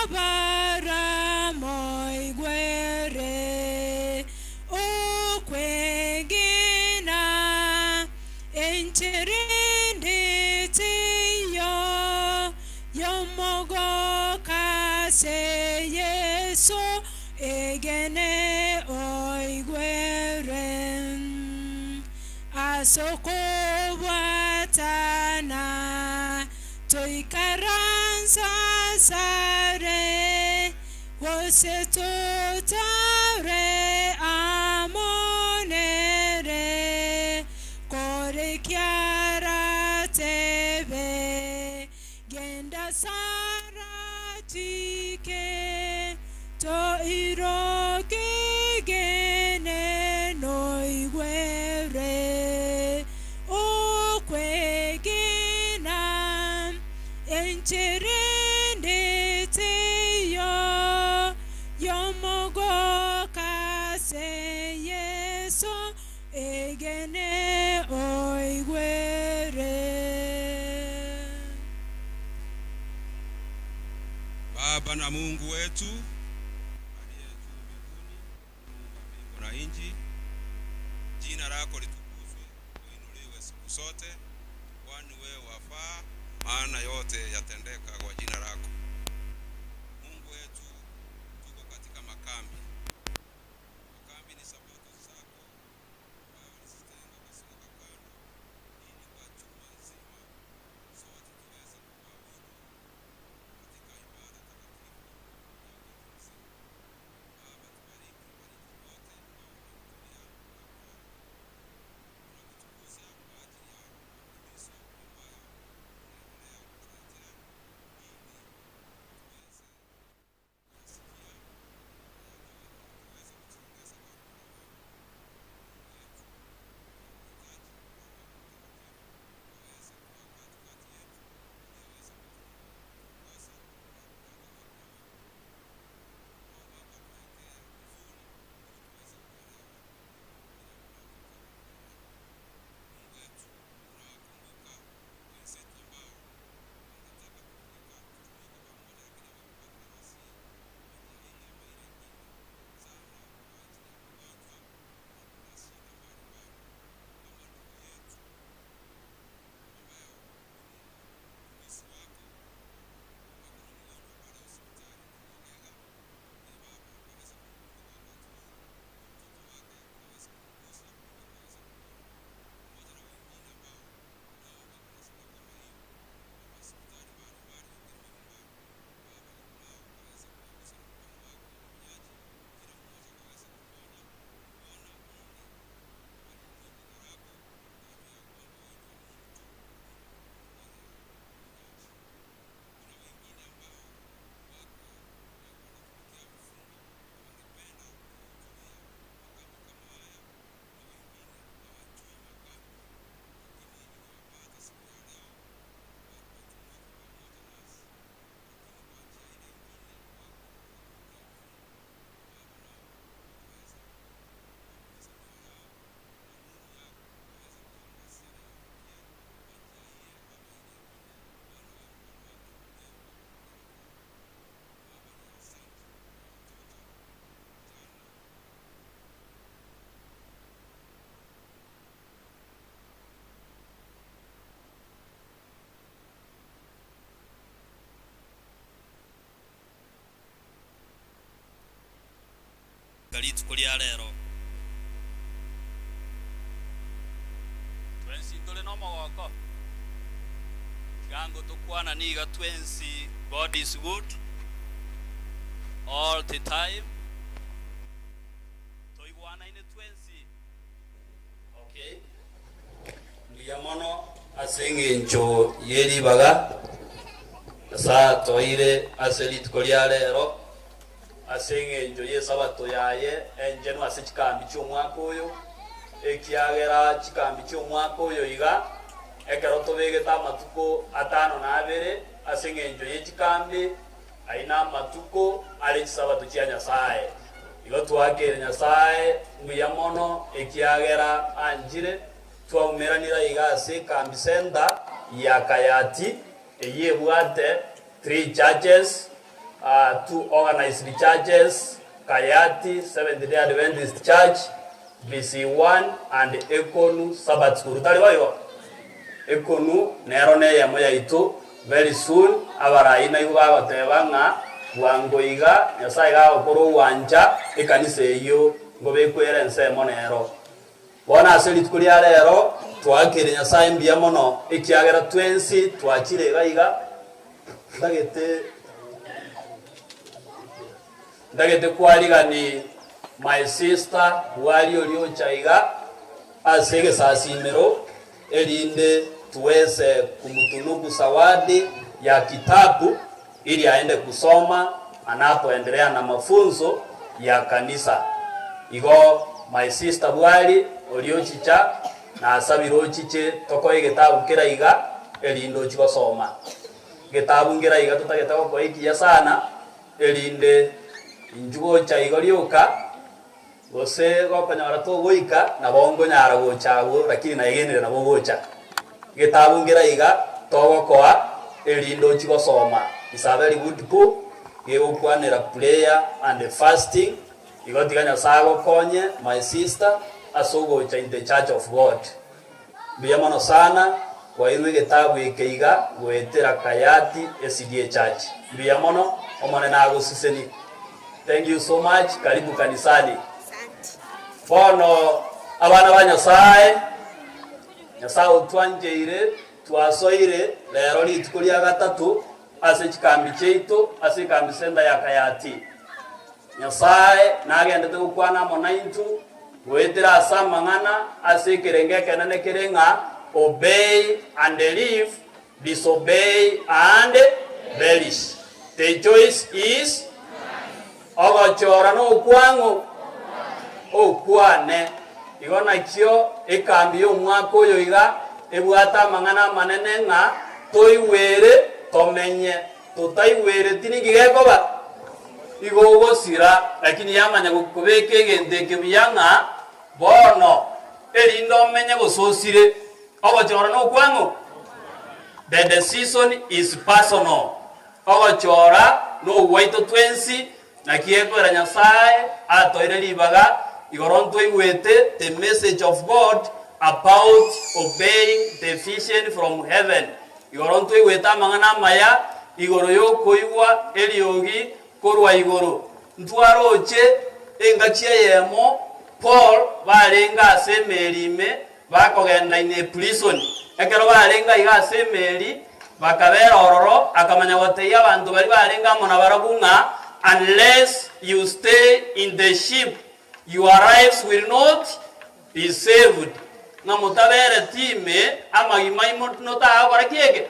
abaramoigwere. Okwegena enchera ende teiyo y'omogoka ase Yeso, egene oigwere. As'okobwatana toikaranse asare, gose totare amo nere, kore kiaratebe, Genda as'arachike, toiroke egene noigwere. Okwegena enchera ende teiyo y'omogoka ase Yeso, egene oigwere. Baba na Mungu wetu aliye juu mbinguni, muumba mbingu na nchi, jina lako litukuzwe, uinuliwe siku zote, kwani wewe wafaa, maana yote yatendeka kwa jina lako. Mungu wetu, tuko katika makambi. Makambi ni sabato zako ambayo ulizitenga ukaziweka kando, ili kwa juma nzima sote tuweze kukuabudu katika ibada takatifu ya wiki mzima. Baba, tubariki, bariki wote ambao wamehudhuria makambi haya. Tunakutukuza kwa ajili ya mafundisho ambayo unaendelea kutuletea ili tuweze kuyasikia na tuweze kujiongeza karibu na wewe. Mungu wetu, tunakuhitaji Roho wako Mtakatifu aweze kuwa katikati yetu ili aweze kutuongoza na kutuweka karibu na wewe. Roho wako atuwekee vizuri ili tuweze kuelewa kile ambacho unataka kutuambia. Mungu wetu, tunawakumbuka wenzetu ambao wangetaka kufika tujumuike pamoja, lakini hawakupata nafasi hii kwa njia hii ama ile ingine, sana kwa ajili ya ugonjwa na kuna shida mbalimbali, kama ndugu yetu ambayo ni mtumishi wako ako na mgonjwa pale hospitali, ndugu Ogega, ili Baba ukaweze kumkumbuka wakati huu na mtoto wake ukaweze kumgusa ili akaweze kupona, pamoja na wengine ambao nao wako na shida kama hiyo kwa mahospitali mbalimbali, wengine manyumbani. Baba, nao ukaweze kuwagusa na mkono wako wa uponyaji, kila mmoja akaweze kuponya, kuona ili waliinue jina lako, wakijua ya kwamba wewe ndiwe Mungu tu mwenye uponyaji. Kuna wengine ambao wako wanatumikia vifungo na wangependa kuhudhuria makambi kama haya, na wengine hawajui makambi, lakini imewapata siku ya leo wajumuike pamoja nasi, lakini kwa njia ile ingine wako wanatumikia vifungo. Baba, nao ukaweze kuwagusa mioyo yao na nuru yako ikaweze kuangazia na iwafikie kwa njia hii ama ile ingine, maana wewe mkono wako ni mrefu wa kufikia kila mtu. Baba, ni asante kwa watoto vijana. Rituko ria rero twensi ntore na omogoko tigango tokwana niga twensi. God is good all the time. Toigwanaine twensi. Okay. Mbuya mono ase eng'encho ye ribaga. Nyasae atoeire ase rituko ria rero, ase engencho y'Esabato yaye enchenu ase chikambi chi'omwaka oyo, ekiagera chikambi chi'omwaka oyo iga, ekero tobegete amatuko atano na abere ase engencho ye chikambi, ayio namatuko are chisabato chia Nyasae. Igo twakeire Nyasae mbuya mono, ekiagera anchire twaumeranire aiga ase ekambi center ya Kayati, Eyio ebwate three churches, two organized churches, Kayati Seventh Day Adventist Church, BC1 and Ekonu Sabbath School. Tari boigo? Ekonu nero neyemo yaito very soon abarai naigwe bagoteba ng'a bwango iga Nyasaye gagokora ogwancha ekanisa eyio ngobekwa ere ensemo nero. Bono ase rituko ria rero twakeire Nyasae mbuya mono, ekiagera twensi twachire iga iga. Ntagete ntagete kwarigani my sister bwari oria ocha iga ase egesasimero erinde tuweze kumtunuku zawadi ya kitabu ili aende kusoma anapoendelea na mafunzo ya kanisa. Igo my sister bwari oria ochicha nasabire ochiche tokoe egetabu kera iga erinde ochie gosoma. Getabu nkera iga totagete gokoa ekiya sana erinde inchu gocha igo rioka Gose gokonyora togoika, nabo nkonyara gocha agwo, lakini naegenire nabo ogocha. Getabu nkera iga togokoa erinde ochie gosoma. It's a very good book, gegokwanera prayer and fasting, igo tiga Nyasae agokonye my sister ase ogocha in the church of God. Mbuya mono sana kwairwe egetabu eke iga goetera Kayati SDA Church. Mbuya mono, Omonene agosesenie. Thank you so much, karibu kanisani. Bono abana ba Nyasae, Nyasae otwancheire twasoire rero rituko ria gatato ase chikambi chiaito ase ekambi center ya Kayati. Nyasae nagendete gokwana amo naintwe goetera ase amang'ana ase ekerengo ekenene kere ng'a obey and live, disobey and perish. The choice is ogochora nokwang'o? Okwane. Igo nakio ekambi y'omwaka oyo iga ebwate amang'ana amanene ng'a toigwere tomenye. Totaigwereti ninki gekoba? Igo ogosira, lakini yamanya gokobeka egento eke buya ng'a bono, erinde omenye gose osire. Ogochora nokwang'o? The decision is personal. Ogochora nogwaito twensi, naki gekoera Nyasae atoire ribaga igoro ntwaigwete the message of God about obeying the vision from heaven. Igoro ntwaigwete amang'ana amaya igoro y'okoigwa eriogi korwa igoro. Ntwaroche engaki eyemo Paul barenge ase emeri ime bakogenda in a prison. Ekero barenge aiga ase emeri, bakabera ororo, akamanya gotebia abanto baria barenge amo nabarabwo ng'a, Unless you stay in the ship, your lives will not be saved, ng'a motabereti ime amagima aino tagokora ki eke?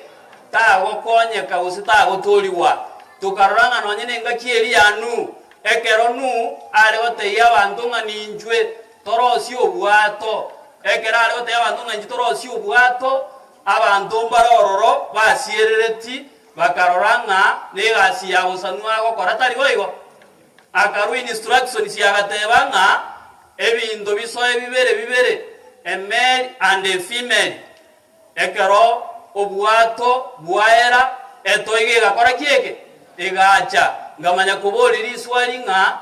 Tagokonyeka gose tagotoorigwa. Tokarora ng'a nonye nengaki eria ya Nuhu, ekero Nuhu are gotebia abanto ng'a ninchwe torosie obwato, ekero are gotebia abanto ng'a inchwe torosie obwato, abanto mbare ororo basierereti, bakarora ng'a negasi ya bosa Nuhu agokora, tari boigo? Akarua instructions agateba ng'a ebinto bisoe bibere bibere, a male and a female. Ekero obwato bwaera, etoigo egakora ki eke? Egacha. Ngamanya koboria riswali ng'a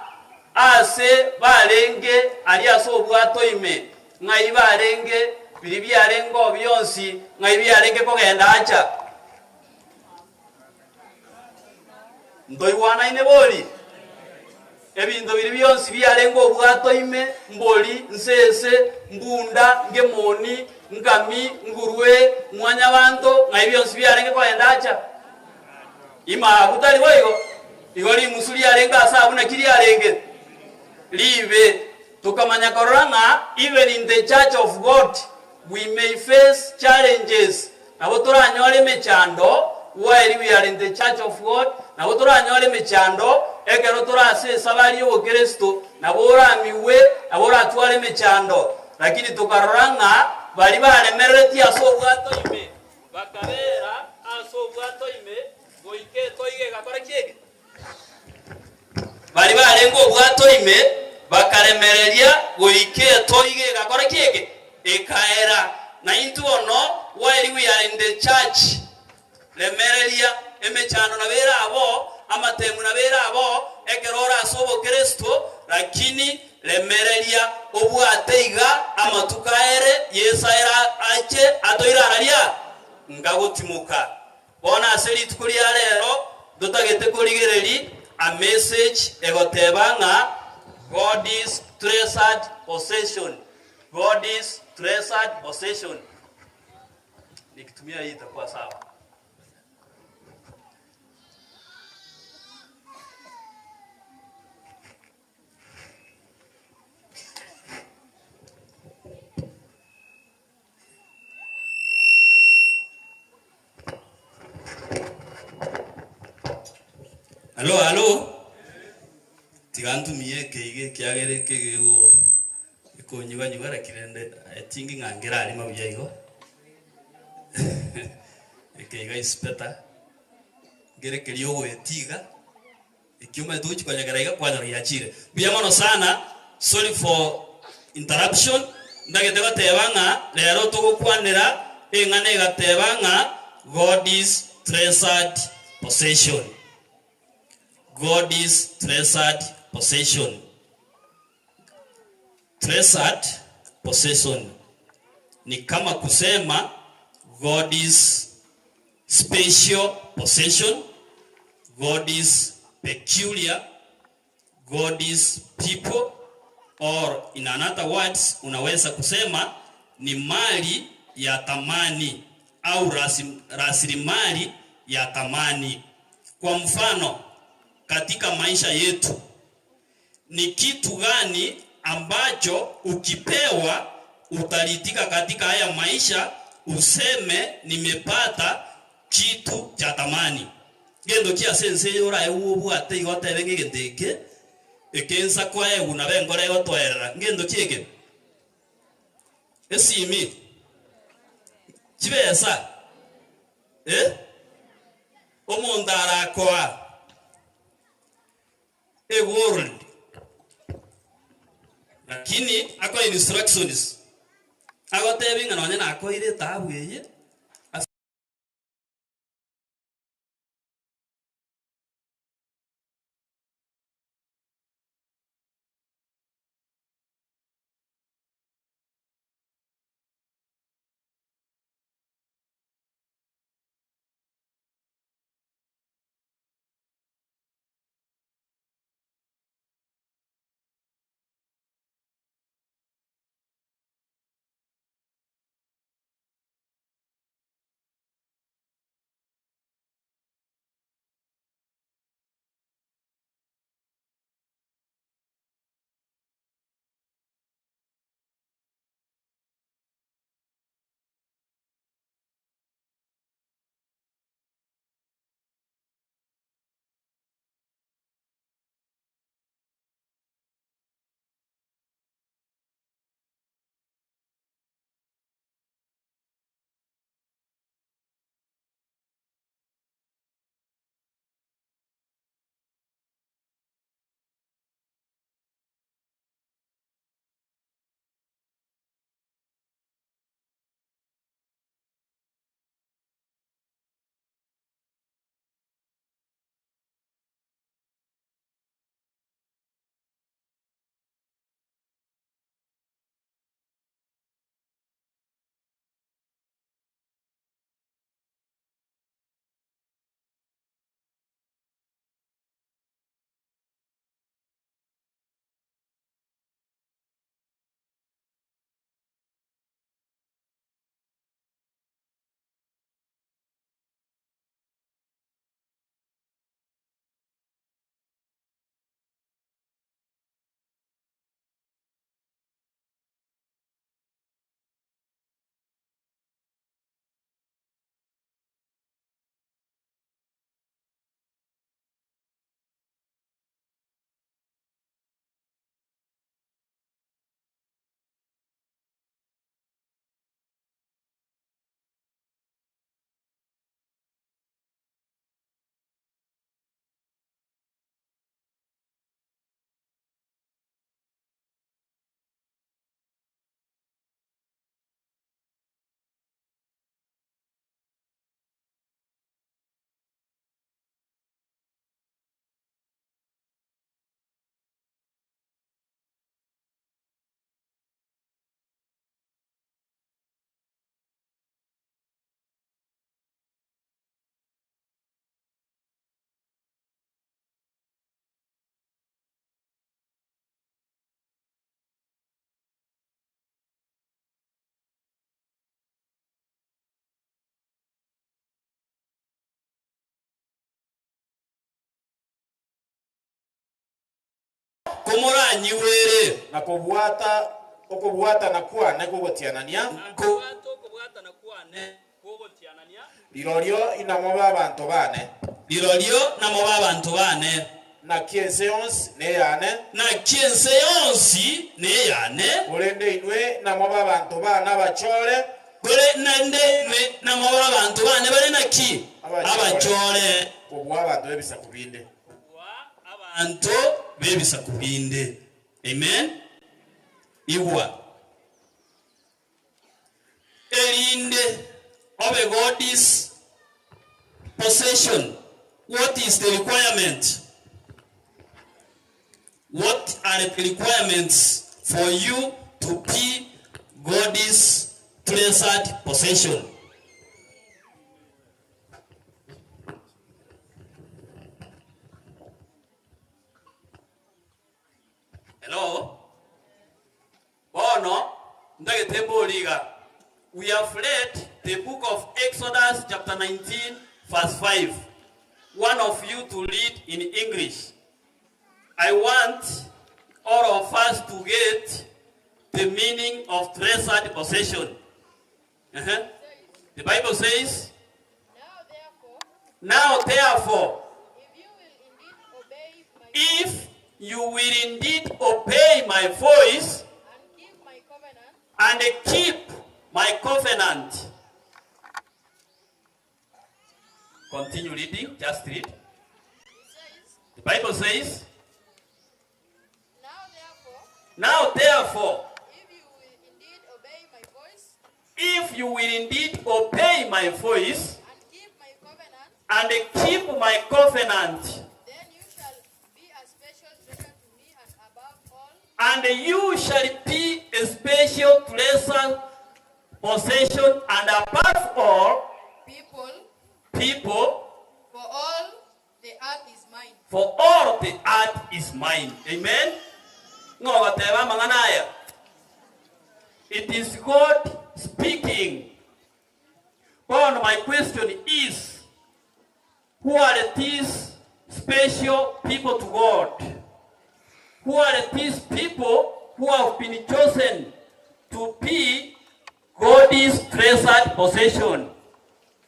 aase barenge aria ase obwato ime, ng'ai barenge, biria biarengeo bionsi, ng'ai biarenge kogenda acha. Ntoigwanaine bori? Ebinto biria bionsi biarenge obwato ime, mbori, nsese, mbunda, ngemoni, ngami, ngurue, mwanyabanto, ng'ai bionsi biarenge kogenda acha? Ime agwo tari boigo? Igo rimusu riarenge ase abwo naki riarenge? Ribe. Tokamanya korora ng'a even in the church of God we may face challenges, nabo toranyore emechando. While we are in the church of God, nabo toranyore emechando, ekero tore ase esabari y'obokristo, nabo oramigwe, nabo oratware emechando. Lakini tokarora ng'a baria baremereretie ase obwato ime, bakabera ase obwato ime goika etoigo egakora ki eke? Baria barenge obwato ime bakaremereria goika etoigo egakora ki eke? Ekaera. Na intwe bono, while we are in the church, remereria, emechando nabo ere aboo, amatemu nabo ere aboo, ekero ore ase obokristo, lakini remereria obwate iga amatuko aere, Yeso aere ache toire araria, ngagotimoka. Bono ase rituko ria rero ntotagete korigereria a message egoteba ng'a God's treasured possession, God's treasured possession. Nikitumia hii itakuwa sawa. Alo alo, tiga ntumie eke iga ekiagera eke gego gekonyiganyigwa lakini rende I think ng'a nkerarima buya igo, eke iga is better, nkere keria ogoetia iga. Ekio omanyete gochia konyegera iga kwanyora giachire. Mbuya mono sana, sorry for interruption, ntagete goteba ng'a rero togokwanera eng'ana egateba ng'a God's treasured possession. God's treasured possession. Treasured possession ni kama kusema God's special possession, God's peculiar, God's people, or in another words unaweza kusema ni mali ya thamani au rasilimali ya thamani. Kwa mfano, katika maisha yetu ni kitu gani ambacho ukipewa utalitika katika haya maisha useme nimepata kitu cha thamani? Gento ki ase ense eye oraegwe obwate igo otebe ng'a egento eke eke nsa kwaegwa nabo enkoro egotoerera. Ngento ki eke? Esimi? Chibesa? Eh? Omonto arakoa? Egold, lakini akoe instructions, agotebie ng'a nonye nakoeire etaabu eye, ase. Komoranyigwere. Na kobwata okobwatana kwane kw'ogotianania. Na kobwata okobwatana kwane kw'ogotianania. Rirorio inamobe abanto baane. Rirorio namobe abanto baane. Naki ense yonsi neyane. Naki ense yonsi neyane. Korende inwe namobe abanto baane abachore. Korende inwe namobe abanto baane bare naki? Abachore. Kobua abanto b'ebisaku binde. Kobua abanto b'ebisaku binde. Amen. Igwa. Erinde obe God's possession, what is the requirement? What are the requirements for you to be God's treasured possession? Hello? Bono ntagete mbori iga, We have read the book of Exodus chapter 19 verse 5. One of you to read in English. I want all of us to get the meaning of treasured possession. Uh-huh. The Bible says, Now therefore, if you will indeed obey my voice and keep my covenant. Continue reading, just read. The Bible says, Now therefore, if you will indeed obey my voice and keep my covenant, and you shall be a special treasure possession and above all people, people, for all the earth is mine. for all the earth is mine. Amen. Ng'o ogoteba amang'ana aya? It is God speaking. Bono my question is, who are these special people to God? Who are these people who have been chosen to be God's treasured possession?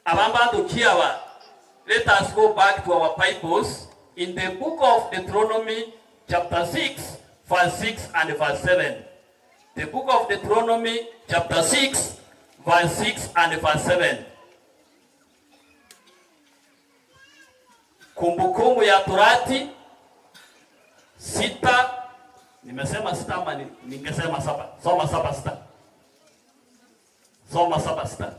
Aba mbanto ki aba? Let us go back to our Bibles in the book of Deuteronomy chapter 6 verse 6 and verse 7. The book of Deuteronomy chapter 6 verse 6 and verse 7. Kumbukumbu ya Torati sita, nimesema sita ama ningesema saba? Soma saba sita. Soma saba sita.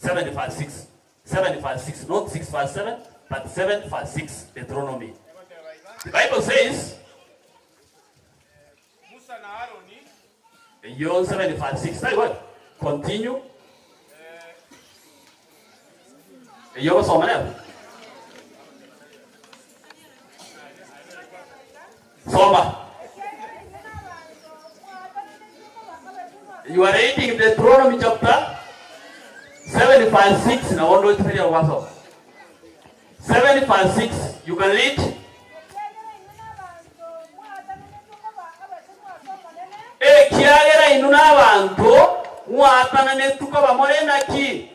7 verse 6. 7 verse 6, not 6 verse 7, but 7 verse 6, Deuteronomy. The Bible says, Musa na Aroni Yo 7 verse 6. Tell you what, continue. Yo gosoma nero. Soma. You are reading Deuteronomy chapter 7 verse 6. Na wondo itiferia waso. 7 verse 6. You can read. Ekiagera inwe nabanto mwatananetwe koba more naki?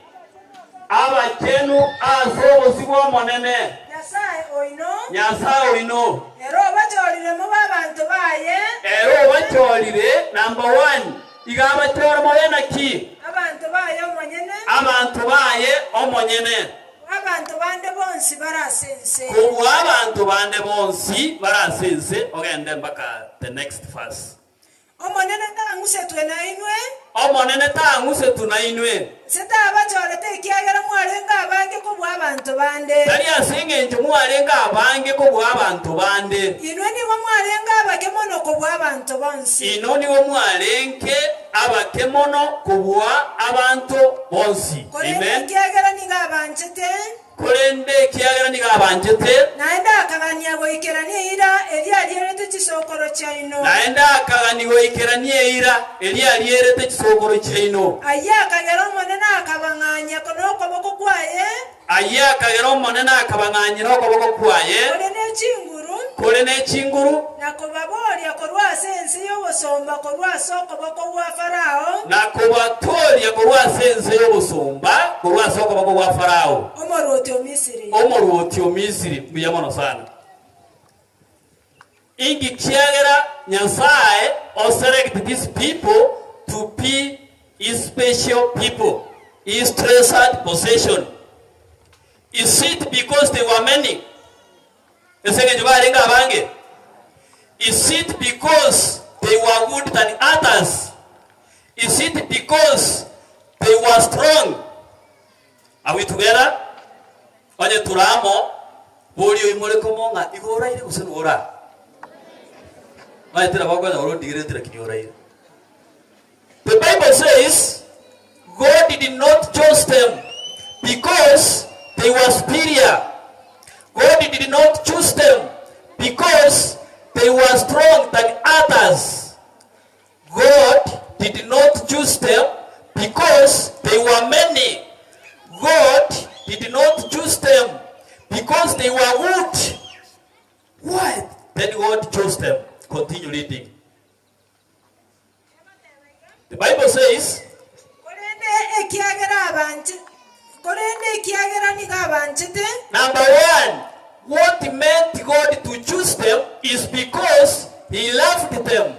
Abachenu ase obosio bw'Omonene. Nyasae oino. Nyasae oino. Ere obachorire mobe abanto baye. Ere obachorire, number one, iga abachore mobe naki? Abanto baye omonyene. Abanto baye omonyene. Abanto bande bonsi bare ase ense. Kobua abanto bande bonsi bare ase ense, ogende mpaka the next verse. Omonene tang'usetwe nainwe. Omonene tang'usetwe nainwe. Gose tabachorete ekiagera mwarenge abange kobua abanto bande. Tari ase engencho mwarenge abange kobua abanto bande. Inwe nigo mwarenge abake mono kobua abanto bonsi. Inwe nigo mwarenge abake mono kobua abanto bonsi. Korende Amen. ekiagera nigo abanchete. Korende ekiagera nigo abanchete. Naende akagania goikerania eira eria arierete chisokoro chiaino. Naende akagania goikerania eira eria arierete chisokoro chiaino. Ayio akagera Omonene akabang'anyia nokoboko kwaye. Ayio akagera Omonene akabang'anyia nokoboko kwaye. Ore ne chinguru. Kore ne chinguru. Na kobaboria korwa ase ense y'obosomba korwa ase okoboko gwa Farao. Na kobatooria korwa ase ense y'obosomba korwa ase okoboko gwa Farao. Omorwoti o Misiri. Omorwoti o Misiri. Mbuya mono sana. Inki kiagera Nyasae o select these people to be his special people, his treasured possession? Is it because they were many? Ase engencho barenge abange? Is it because they were good than others? Is it because they were strong? Are we together? Onye tore amo, boria oimore komo ng'a igo oraire gose nora. Omanyete nabo okonya ore ondigerereti lakini oraire. The Bible says God did not chose them because they were superior. God did not choose them because they were strong than others. God did not choose them because they were many. God did not choose them because they were good. Why then God chose them? Continue reading. The Bible says, Korende ekiagera abanche, korende ekiagera nigo abanchete. Number one, what meant God to choose them is because he loved them.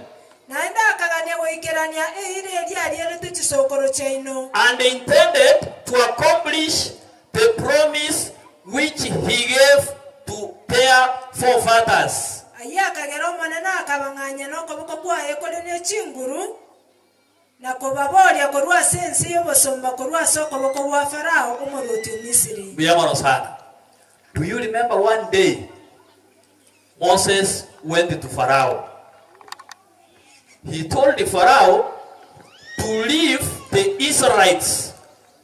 Naende akagania goikerania eira eria arierete chisokoro chiaino. And intended to accomplish the promise which he gave to their forefathers. Ayio akagera Omonene akabang'anyia nokoboko kwaye kore ne chinguru, na kobaboria korwa ase ense y'obosomba korwa ase okoboko gwa Farao, omorwoti o Misiri. Mbuya mono sana. Do you remember one day Moses went to Pharaoh? He told the Pharaoh to leave the Israelites.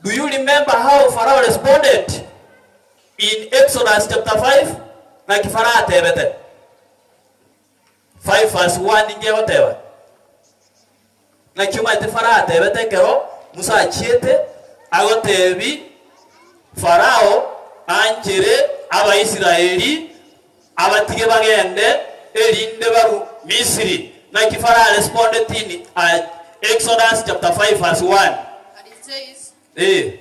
Do you remember how Pharaoh responded? In Exodus chapter 5, naki Farao atebete? 5 verse 1 ninki egoteba? Naki omanyete Farao atebete ekero Musa achiete agotebi Farao anchere Abaisraeli abatige bagende erinde barwe Misiri. Naki Farao responded in Exodus chapter 5 verse 1. And it says, Eh.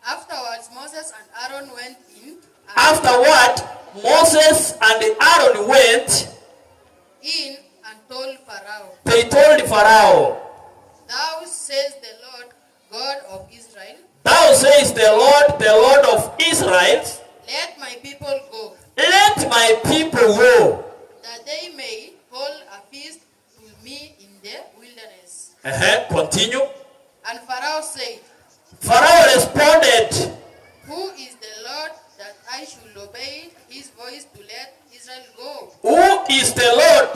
Afterwards, Moses and Aaron went in. And Afterward, Moses and Aaron went in and told Pharaoh, They told Pharaoh, Thou says the Lord God of Israel, Thou says the Lord, the Lord of Israel, Let my people go, let my people go. that they may hold a feast to me in the wilderness. Uh-huh. Continue. And Pharaoh said, Pharaoh responded, Who is the Lord that I should obey his voice to let Israel go? Who is the Lord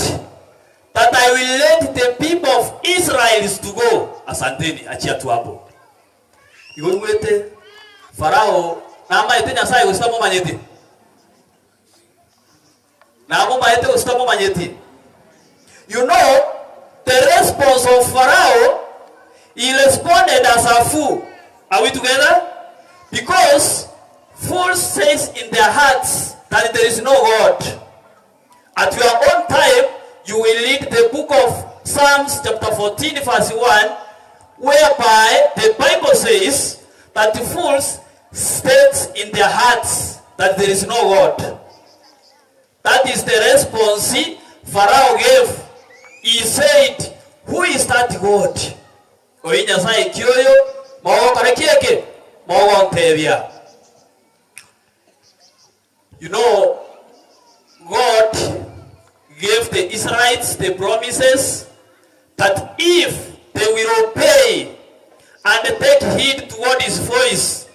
that I will let the people of Israel to go? Asanteni, achia tu hapo. Igo igwete Farao namaete Nyasaye gose tamomanyeti? Namomaete gose tamomanyeti? You know, the response of Pharaoh, he responded as a fool. Are we together? Because fools says in their hearts that there is no God. At your own time, you will read the book of Psalms chapter 14 verse 1, whereby the Bible says that the fools state in their hearts that there is no God. That is the response Pharaoh gave. He said, Who is that God? Oyo Nyasaye ki oyo mogokora ki eke? Mogontebia. You know, God gave the Israelites the promises that if they will obey and take heed toward his voice,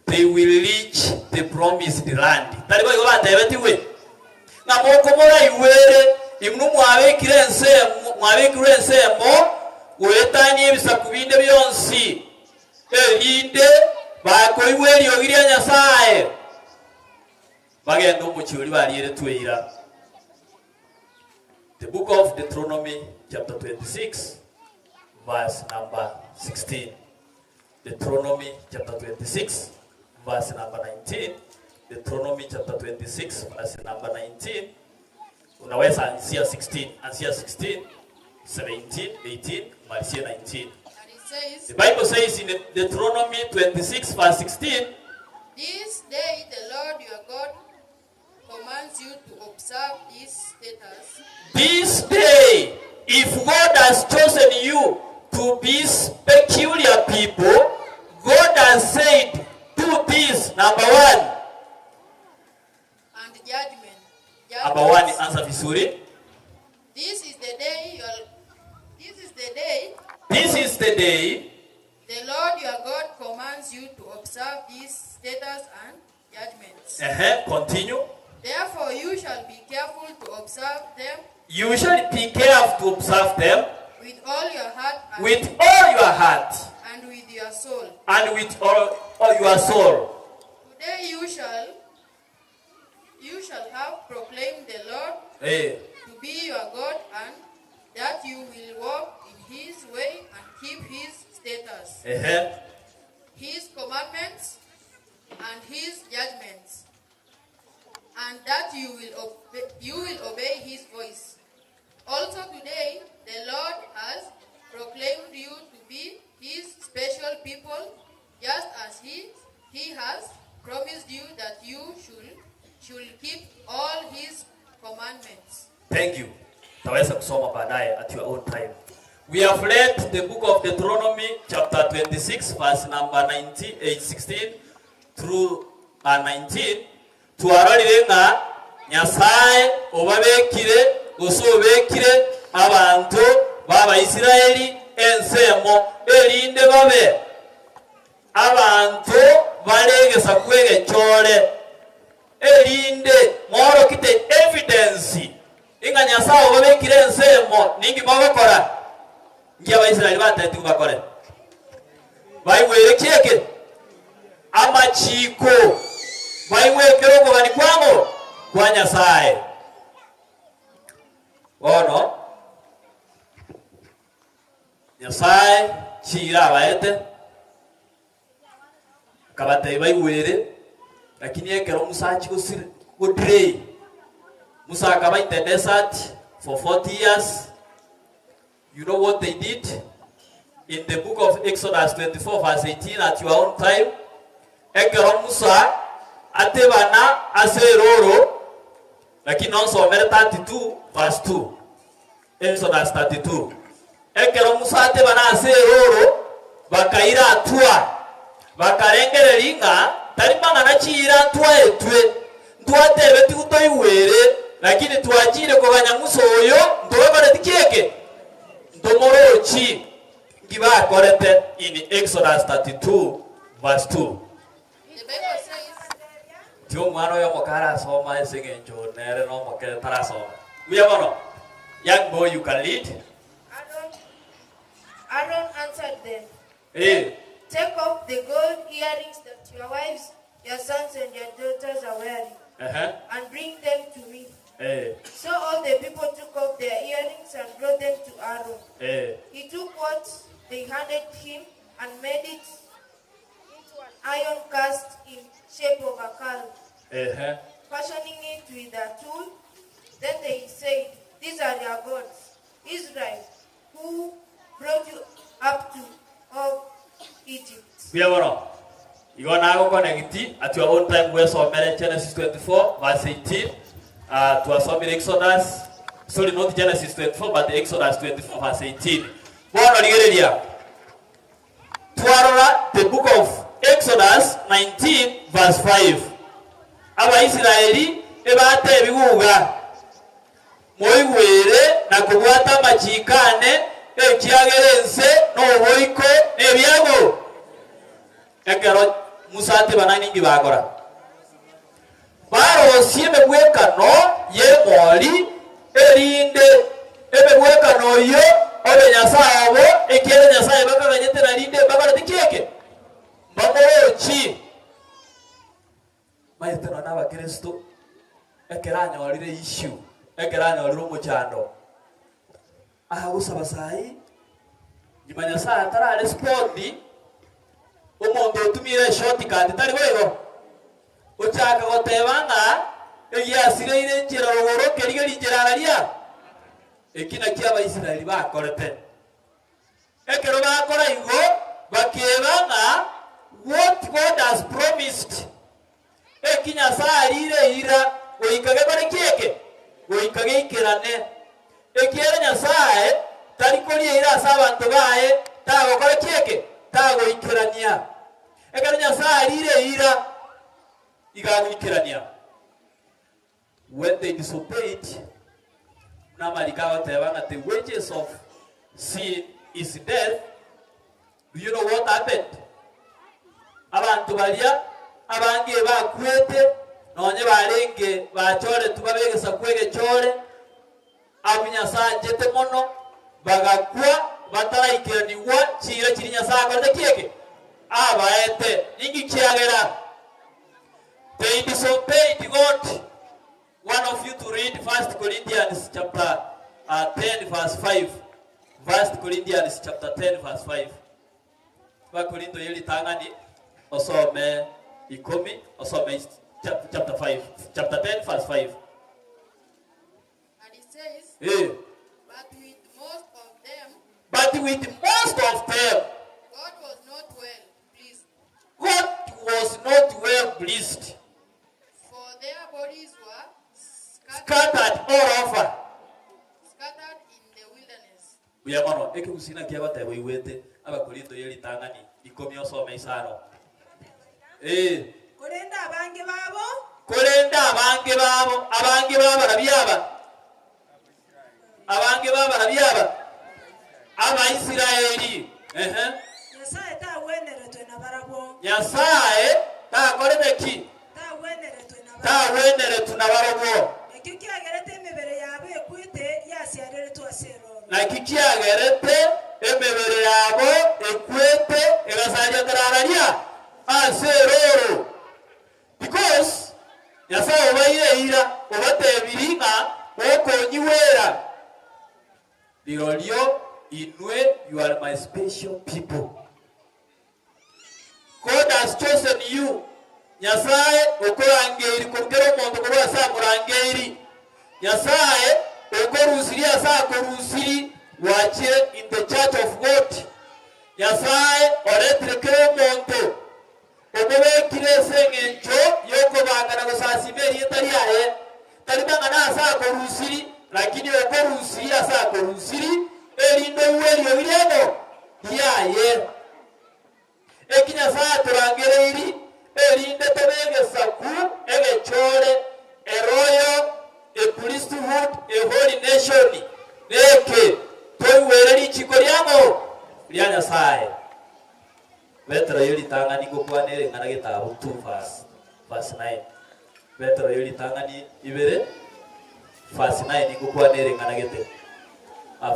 they will reach the promised land. Tari boigo batebetigwe ng'a mokomoraigwere inwe mwabekire ensemo mwabekirwe ensemo goetania ebisaku binde bionsi erinde bakoigwa eriogi ria Nyasaye bagende omochie oria barieretwe eira. The book of Deuteronomy chapter 26 verse number 16. Deuteronomy chapter 26 verse number 19. Deuteronomy chapter 26 verse number 19. Unaweza anzia 16, anzia 16, 17, 18, malizia 19. And it says, The Bible says in Deuteronomy 26 verse 16, This day the Lord your God commands you to observe this status This day, if God has chosen you to be his peculiar people, God has said, do this. Number one. and judgment. Number one, Judgments. answer vizuri. This is the day your this is the day This is the day the Lord your God commands you to observe these status and judgments. Continue. Therefore you shall be careful to observe them You shall be careful to observe them with all your heart and, with all your heart and with your soul. and with all your soul. Today you shall have proclaimed the Lord Eh, to be your God and that you will walk in his way and keep his status, his commandments and his judgments, and that you will obey his voice. Also today the Lord has proclaimed you to be his special people, just as he has promised you that you should keep all his commandments. Thank you. Taweza kusoma baadaye at your own time. We have read the book of Deuteronomy chapter 26 verse number 19, 16 through 19. Twarorire ng'a Nyasaye obabekire gose obekire abanto b'Abaisraeli ensemo erinde babe abanto baregesa kwegechore erinde mworokite evidence ing'a Nyasaye obabekire ensemo ningi mogokora ngi Abaisraeli bateti bakore baigwere kieke amachiko baigwekere okogani kwango kwa Nyasaye. Bono Nyasaye chira abaete akabatebia baigwere, lakini ekero Musa achi godirei Musa akaba in the desert for 40 years. You know what they did? In the book of Exodus 24 verse 18 at your own time, ekero Musa atebana ase eroro, lakini nonsomere 32 verse 2. Exodus 32. Ekero Musa atebana ase eroro, bakaira atua, bakarengereria ng'a tari mang'ana chiira ntwa etwe, ntwatebeti gutoigwere, lakini twachire koganya Musa oyo, ntobakoreti kieke, ntomorochi. Ngi bakorete in Exodus 32 verse 2. The Bible says, Ti omwana oyo omokara asoma ase eng'encho nere na omokere tarasoma. Buya mono. Young boy, you can lead. Aaron answered them, Take off the gold earrings that your wives, your sons, and your daughters are wearing, and bring them to me. So all the people took off their earrings and brought them to Aaron. He took what they handed him and made it into an iron cast in shape of a calf, fashioning it with a tool. Then they said, These are your gods, Israel, who brought you up to of Egypt. Buya mono. Igo nagokonegiti at your own time gwesomere Genesis 24 verse 18. Twasomire Exodus, sorry, not Genesis 24 but Exodus 24 verse 18. Bono rigereria. Twarora the book of Exodus 19 verse 5. Abaisraeli ebate ebiguga moigwere na kobwata amachikane ekiagere ense n'oboiko n'ebyago. Ekero Musa atebana ningi bakora barosie emebwekano y'emori erinde emebwekano oyo obe Nyasaye abo ekiere Nyasaye bakaganyete narinde bakorete kieke mbamorochi maete nona abakristo ekero anyorire issue ekero anyorire omochando agosaba sai nyuma Nyasaye atararespondi omonto otumire shortcut tari boigo. Ochaka goteba ng'a egiasireire enchera rogoro kerigerie inchera araria. Eki nakio Abaisraeli bakorete. Ekero bakora igo, bakeba ng'a what God has promised, eki Nyasae arire eira, goika gekore ki eke? Goika geikerane. Ekiagera Nyasae tari koria eira ase abanto baye, tagokora ki eke? Tagoikerania. Ekero Nyasae arire eira, iga agoikerania. When they disobeyed, buna amariko agoteba ng'a the wages of sin is death, do you know what happened? Abanto baria abange bakwete, nonye barenge bachoretwe babe egesaku egechore, abwo Nyasae anchete mono, bagakwa bataraikeranigwa chiira chiria Nyasae akorete ki eke? Abaete. Ninki kiagera? They disobeyed God. One of you to read First Corinthians chapter 10 verse 5. First Corinthians chapter 10 verse 5. Bakorinto ye ritang'ani osome ikomi osome chapter 5 chapter 10 verse 5. And it says, Eh. But with most of them, But with most of them, God was not well pleased, God was not well pleased. for their bodies were scattered, Scattered all over. scattered in the wilderness. Buya mono, ekegusii naki agoteba oigwete Abakorinto ye ritang'ani ikomi osome isano. Eh. Korende abange babo. Korende abange babo, abange b'abarabi aba, abange b'abarabi aba, Abaisraeli, ehe. Nyasae tagweneretwe nabarabwo. Nyasae takorete ki? Tagweneretwe nabarabwo. Tagweneretwe nabarabwo. Nakio kiagerete emebere yabo ekwete yasiareretwe ase erooro. Naki kiagerete emebere yabo ekwete egasaria karararia ase erooro. Because Nyasae obaire eira, obatebirie ng'a gokonyigwera rirorio inwe you are my special people. God has chosen you. Nyasae okorangeiri korwa kera omonto korwa ase amorangeiri. Nyasae okorusirie ase akorusiri gwachire in the church of God. Nyasae oretire kera omonto Omobekire ase engencho y'okobanga na gosasima erieta riaye, tari mang'ana ase akorusiri, lakini okorusiri ase akorusiri, erinde oigwe eriogi riabo riaye. Eki Nyasae atorangereiri, erinde tobe egesaku egechore, a royal, a priesthood, a holy nation, neke toigwere richiko riang'o? Ria Nyasae. Petero ye ritang'ani ngokwana ere ing'ana getabu 2 verse verse 9. Petero ye ritang'ani ibere verse 9 ngokwana ere ing'ana gete.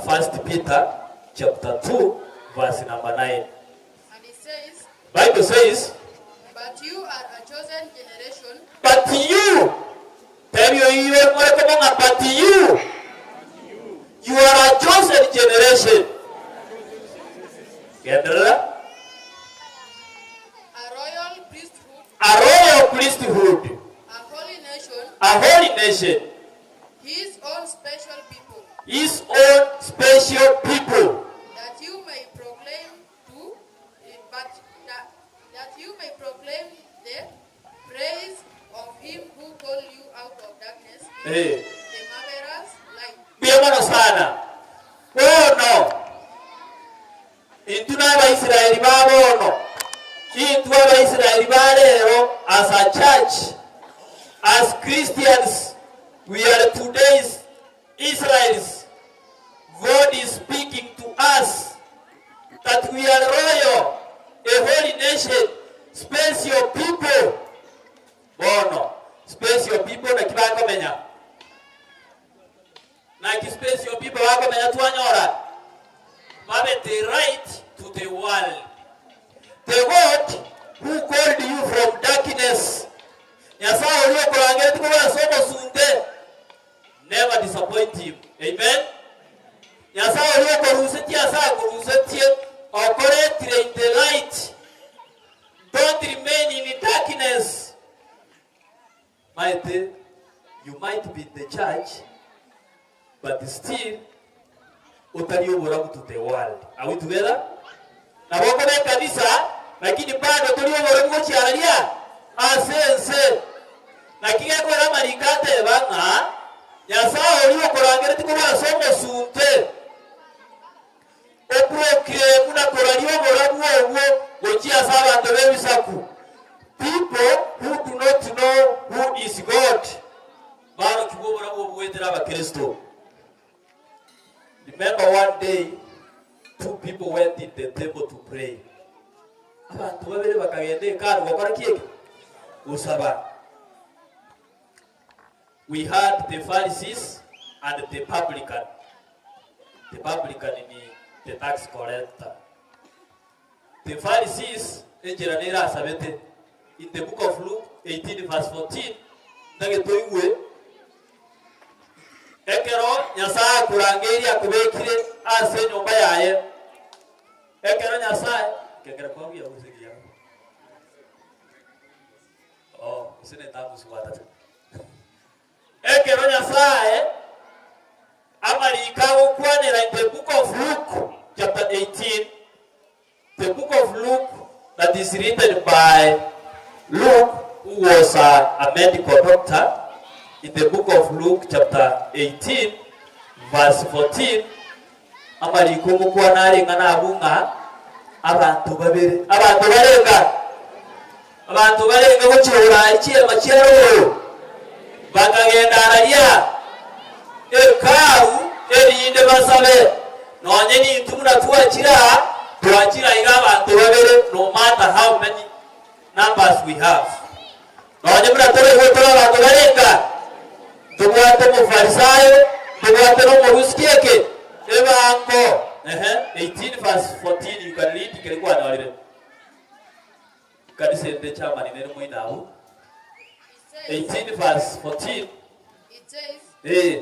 First Peter chapter 2 verse number 9. And it says, Bible says, But you are a chosen generation, but you, tebia oiwe more komo ng'a but you, you are a chosen generation. Genderera. A royal priesthood, A royal priesthood, a holy nation, a holy nation, his own special people, his own special people, that you may proclaim to, but that, that you may proclaim the praise of him who called you out of darkness into Eh. the marvelous light. Mbuya mono sana. Bono, intwe n'Abaisraeli ba bono, intwe Abaisraeli ba rero as a church, as Christians, we are today's Israels. God is speaking to us that we are royal, a holy nation, special people. Bono, special people naki bakomenya? Naki special people bakomenya twanyora? Babe the right to the world. The God who called you from darkness, Nyasae oria okorangeretie korwa ase omosunte, never disappoint him. Amen. Nyasae oria okorusetie ase akorusetie, okoretire in the light. Don't remain in darkness. You might be in the church but still otari oborabu to the world. Are we together? Nabo okoba ekanisa lakini bado tori oborabu gochiararia ase ense. Naki gekogera amariko ateba ng'a Nyasaye oria okorangeretie korwa ase omosunte oproclaim na koraria oborabu obwo gochia ase abanto b'ebisaku. People who do not know who is God barokigwe oborabu obwo goetera abakristo. Remember one day two people went in the temple to pray. Abanto babere bakagenda hekalu gokora ki eke? Gosaba. We had the Pharisees and the publican. The publican ni the tax collector. The Pharisees enchera nere asabete. In the book of Luke 18 verse 14 ntagete oigwe ekero Nyasaye akorangeirie akobekire ase enyomba yaye. Ekero Nyasaye kengera kwabuya gose ekiya. Oh, ase netambusi gwatacha. Ekero Nyasaye amariko agokwanera in the book of Luke chapter 18, the book of Luke that is written by Luke who was a medical doctor, in the book of Luke chapter 18 verse 14, amariko ogokwana areng'ana abwo ng'a abanto babere, abanto barenga, abanto barenge gochia oboraai chiema chia rogoro, bakagenda araria Hekalu erinde basabe. Nonye nintwe buna twachire aa, twachire aiga abanto babere, no matter how many numbers we have. Nonye buna toraigwe tore abanto barenga, ntobwate Omofarisayo, ntobwate nomorusi eke ebango. Ehe, 18 verse 14 you can read kere kwanyorire. Kanisa ende chairman nere moino abwo. 18 verse 14. It says, Eh,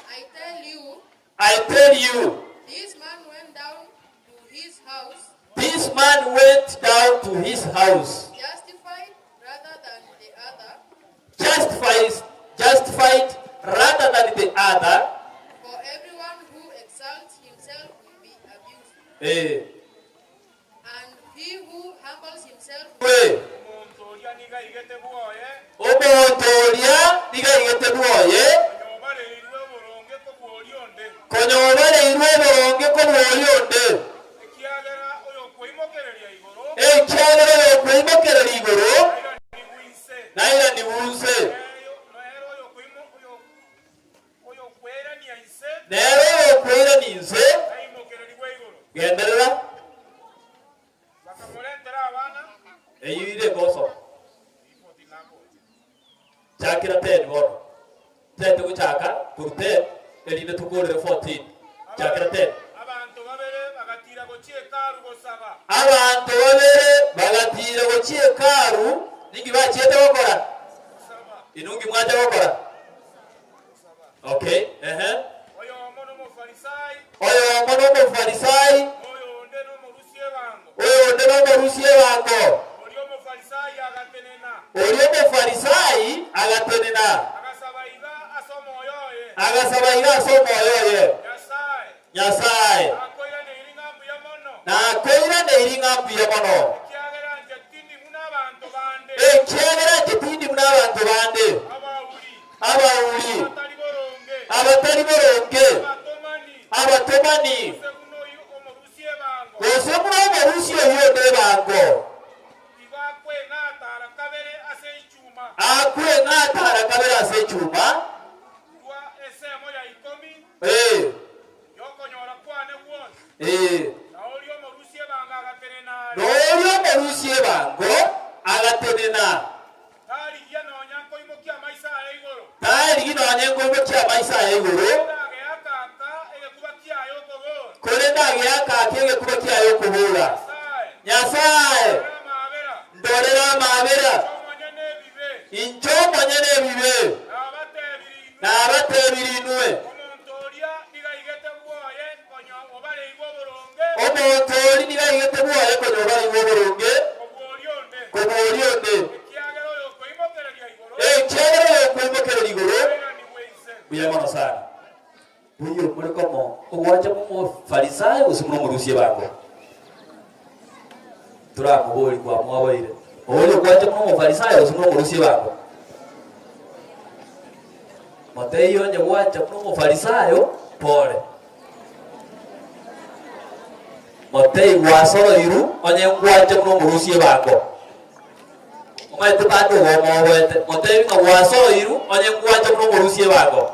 I tell you, I tell you, this man went down to his house this man went down to his house justified rather than the other, justified, justified rather than the other. for everyone who exalts himself will be abused, Eh, and he who humbles himself we omonto oria nigo aigete bwoye konya obareirwe oboronge kobua oria onde ekiagera oyokoimokereria igoro nairanigwe inse nere oyokoirania inse genderera eyio ire gosoma chakera 10 bono tete gochaka korwa 10 erinde tokorere 14 chakera 10 Abanto babere bagatira gochia hekalu gosaba. Abanto babere bagatira gochia hekalu, ninki bachiete gokora? Inwe nki mwacha gokora? Okay, ehe. Oyomo n'Omofarisai, Oyomo n'Omofarisai, oyonde n'omorusia ebango. oyonde n'omorusia ebango. Oria Omofarisai agatenena, Oria Omofarisai agatenena, agasaba iga ase omoyo oye. agasaba iga ase omoyo oye, Nyasaye, Nyasaye, nakoiraneiri ng'a mbuya mono, nakoiraneiri ng'a mbuya mono, ekiagera inche tindi buna abanto bande, ekiagera inche tindi buna abanto bande, abauri, abauri, abatari boronge, abatari boronge, abatomani, abatomani, gose buna oyo omorusia ebango, gose buna omorusia oyio onde ebango, igo akweng'ata ara kabere ase echuma, akweng'ata ara kabere ase echuma, rwa esemo ya ikomi, eh, yokonyora kwane gwonsi. eh. Na oria omorusia ebango agatenena are, Noria omorusia ebango agatenena, tarigia nonya nkoimokia amaiso aye igoro, tarigi nonye nkoimokia amaiso aye igoro, ageaka aka egekuba kiaye okobora, korende ageaka aka egekuba kiaye okobora. Nyasaye, ndorera amabera, inche omonyene ebibe, nabatebirie inwe, omonto oria nigo aigete bwoye konya obareirwe oboronge, omonto oria nigo aigete bwoye konya obareirwe oboronge, kobua oria onde, kobua oria onde, ekiagera oyokoimokereria igoro, ekiagera oyokoimokereria igoro, Mbuya mono sana. Boiyo more komo ogwancha momofarisayo gose buna omorusia ebango. Toramobori kwamwaboire. Oria ogwancha buna omofarisayo gose buna omorusia ebango. Motebie onye gwancha buna omofarisayo, pore. Motebie gwasoroirwe onye ngwancha buna omorusia ebango. Omanyete bado igo omoboete. Motebie ng'a gwasoirwe onye ngwancha buna omorusia ebango.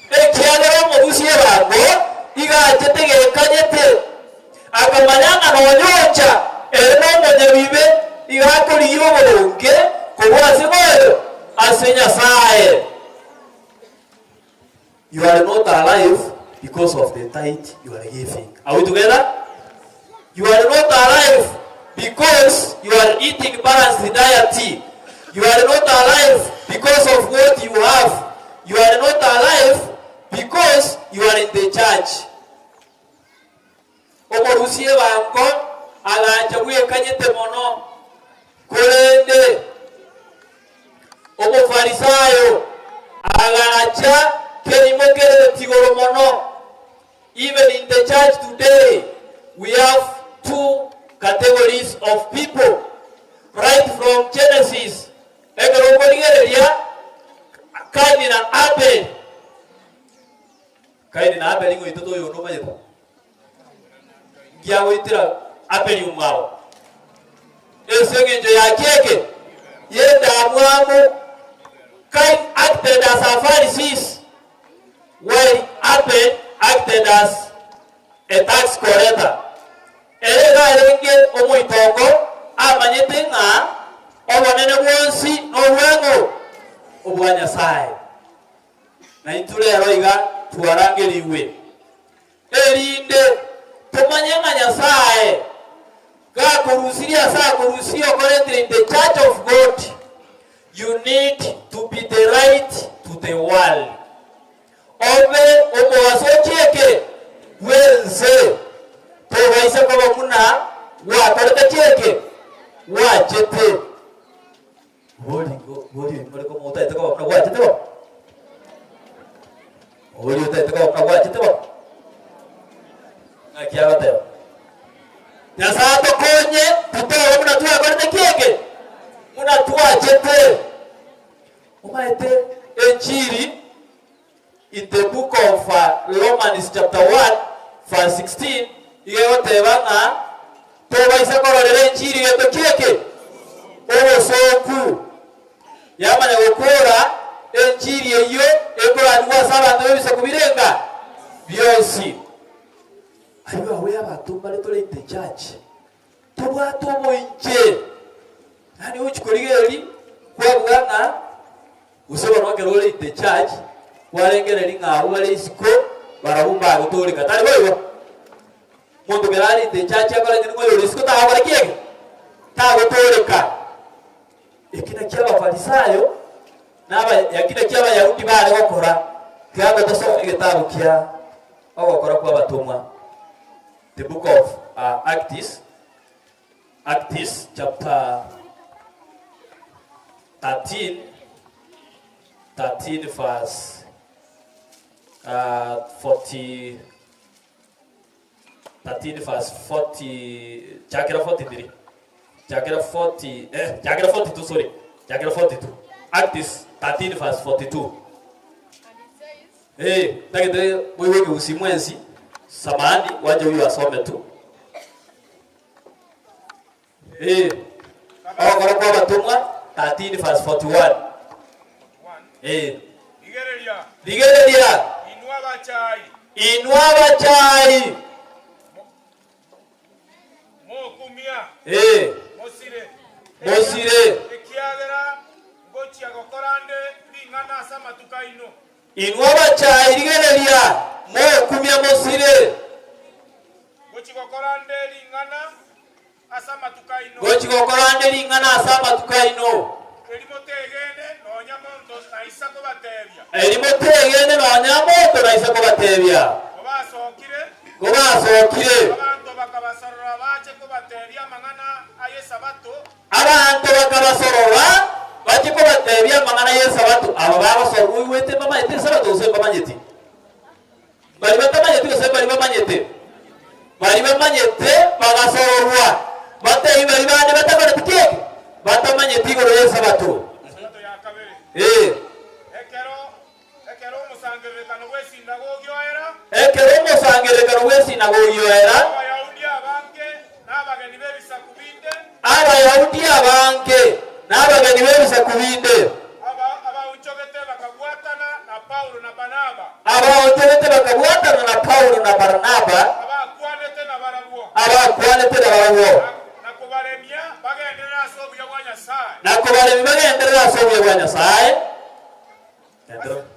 Ekiagera omorusia ebango iga achete gekanyete, akamanya ng'a nonya ocha ere nomonyabibe, iga akorigia oboronge korwa ase ng'o? Ase Nyasae. You are not alive because of the tithe you are giving. Are we together? You are not alive because you are eating balanced diet. You are not alive because of what you have. You are not alive because you are in the church. Omorusia ebango agacha bwekanyete mono, korende Omofarisayo agacha kerimokerereti igoro mono. Even in the church today we have two categories of people right from Genesis ekero okorigereria Kaini na Abel. Kaini na Abeli ng'oitete oyonde omanyete? Ngiagoitera Abeli omwabo. Ase engencho ya ki eke? Y'endamwamu. Kain acted as a Pharisees, while Abel acted as a tax collector. Ere iga arenge omoitongo, amanyete ng'a obonene bwonsi nobwang'o? Obwa Nyasae. Na intwe rero iga twarangerigwe, erinde tomanye ng'a Nyasae gakorusirie ase akorusia okorentire in the church of God, you need to be the light to the world. Obe omogaso ochieke bw'ense, tobaisa koba buna gwakorete chieke gwachete. Bori bori more komo otaete koba buna gwachete bo. Ori otaete koba buna gwachete bo. Ng'aki agoteba? Nyasae atokonye totore buna twakorete kieke, buna twachete. Omaete enchiri in the book of Romans chapter 1 verse 16 iga egoteba ng'a tobaisa kororera enchiri gento kieke obosooku. Yamanya gokora enchiri eyio ekoranigwa ase abanto b'ebisaku birenga bionsi. Ayio awe abanto mbare tore in the church tobwate oboinche, yaani ogochia korigereria kwabuga ng'a Gose bono ekero ore in the church, kwarengereria ng'a abwo bare isiko barabwo mbagotooreka, tari boigo? Omonto kero are in the church akoreng'ani ng'a oyore isiko tagokora ki eke? Tagotooreka. Eki nakio Abafarisayo na aba eki nakio Abayahudi bare gokora, kiago tosome egetabu kia Ogokora kwa Abatomwa, the book of Acts, Acts chapter 13, 13 verse 40, 13 verse 40, chakera 43, chakera 40, eh, chakera 42, sorry, chakera 42. Acts 13 verse 42. Eh, tagete moigwe kegusii mwensi, samahani, wacha huyu asome tu. Eh, ogokora kwa abatomwa 13 verse 41. Eh. Rigereria. Rigereria. Inwe abachai. Inwe abachai. Mokumia. Eh. Mosire. Mosire. Ekiagera ngochia gokora nde ring'ana ase amatuko aino. Inwe abachai, rigereria, mokumia mosire. Ngochia gokora nde ring'ana ase amatuko aino. Ngochia gokora nde ring'ana ase amatuko aino. Eri motegene nonya monto naisa kobatebia. Eri motegene nonya monto naisa kobatebia. Kobasokire. Kobasokire. Abanto bakabasorora bache kobatebia amang'ana ay'Esabato. Abanto bakabasorora. Bachie kobatebia amang'ana y'Esabato, aba bagosorwa oigwete mbamanyete Esabato gose mbamanyeti? Baria batamanyeti gose mbaria bamanyete? Baria bamanyete bagasororwa, batebie baria bande batakoreti ki? Batamanyeti igoro y'Esabato. Esabato ya kabere. Ee. Ekero ekero omosangererekano bw'esinagogi oera. Ekero omosangererekano bw'esinagogi oera. Abayahudi abange na abageni b'ebisaku binde. Abayahudi abange na abageni b'ebisaku binde. Aba abaonchogete bakabwatana na Paulo na Barnaba. Abaonchogete bakabwatana na Paulo na Barnaba. Abakwanete nabarabwo. Abakwanete nabarabwo. Na kobaremia bagenderere ase obuya bwa Nyasae. Na kobaremia bagenderere ase obuya bwa Nyasae.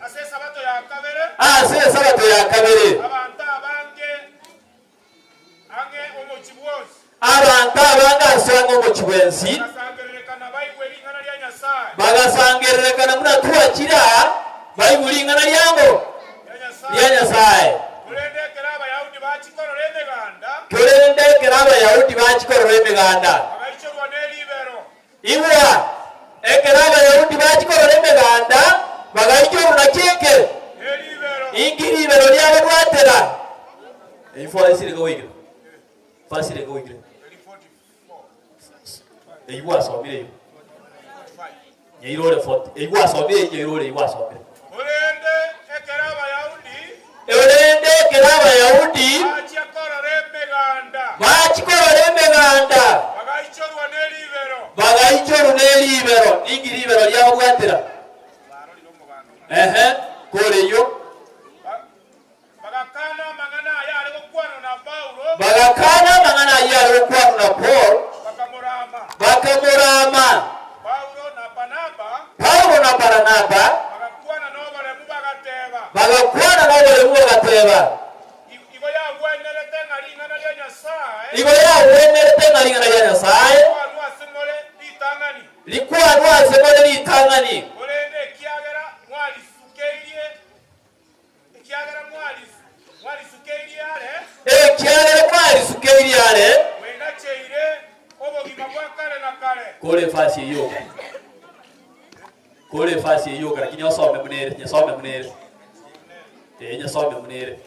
Ase Esabato ya kabere. Ase Esabato ya kabere. Abanto abange ang'e omochie bwonsi. Abanto abange ase ang'e omochie bwensi. Bagasangererekana baigwe ring'ana ria Nyasae. Bagasangererekana buna twachire aa, baigwe ring'ana riango ria Nyasae. Korende ekero Abayahudi bachia korora emeganda. Korende ekero Abayahudi bachia korora emeganda. Bagaichorwa ne ribero. Igwa, ekero Abayahudi bachia korora emeganda, bagaichorwa naki eke? Inki ribero riababwatera? Korende ekero Abayahudi. Korende ekero Abayahudi. Bachia korora emeganda. Bachia korora emeganda. Bagaichorwa ne ribero. Bagaichorwa ne ribero. Ninki ribero riababwatera? Ehe, kore eyio. Bagakana amang'ana aya are gokwanwa na Paulo. Bagakana amang'ana ayio are gokwanwa na Paul. Bakamorama. Bakamorama. Paulo na Barnaba. Paulo na Barnaba. Bagakwana noboremu bagateba. Bagakwana noboremu bagateba. Igo yagwenerete ng'a ring'ana ria Nyasae. Igo yagwenerete ng'a ring'ana ria Nyasae. Rikwanwe ase more ritang'ani. Rikwanwe ase more ritang'ani. Korende ekiagera mwarisukeirie Ekiagera mwarisukeirie are. Ekiagera mwarisukeirie are. Mwenacheire obogima bwa kare na kare. Kore efasi eyio yoka. Kore efasi eyio yoka lakini osome buna ere, nyesome buna ere. Eh, nyesome buna ere.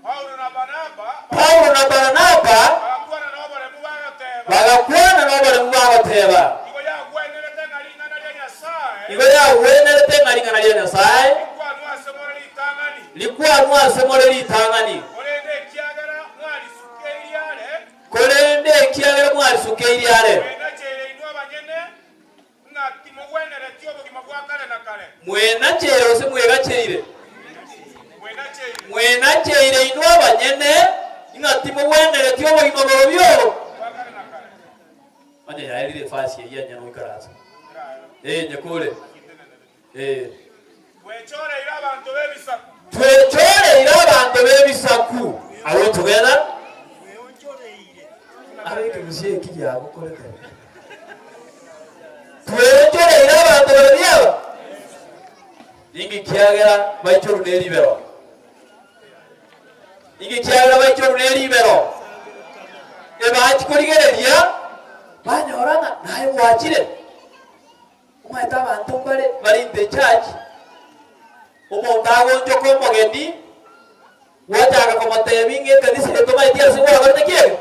Paulo na Barnaba. Paulo na Barnaba. Bagakwana noboremu bagoteba. Bagakwana noboremu bagoteba. Igo yagwenerete ng'a ring'ana ria Nyasae. Igo yagwenerete ng'a ring'ana ria Nyasae. Rikwanwe ase more ritang'ani. Rikwanwe ase more ritang'ani. Korende ekiagera mwarisukeirie are. Korende ekiagera mwarisukeirie are. Mwenacheire inwe abanyene ng'a timogwenereti obogima bwa kare na kare. Mwenacheire gose mwegacheire? Mwenacheire inwe abanyene ng'a timogwenereti obogima borobio obo. Onye yaerire efasi eyio enyene goikaransa. Ee, nyekore. Ee. Twechoreire abanto b'ebisaku. Twechoreire abanto b'ebisaku. Are we together? Abe ekegusia eki giagokorete. Twechoreire abanto barabwo aba. Ninki kiagera baichorwe ne ribero? Ninki kiagera baichorwe ne ribero? Ebachia korigereria, banyora ng'a naye gwachire. Omanyete abanto mbare bare in the church, omonto agonchoka omogeni, gwachaka komotebia ng'a ekanisa eye tomanyeti ase gwakorete ki ege?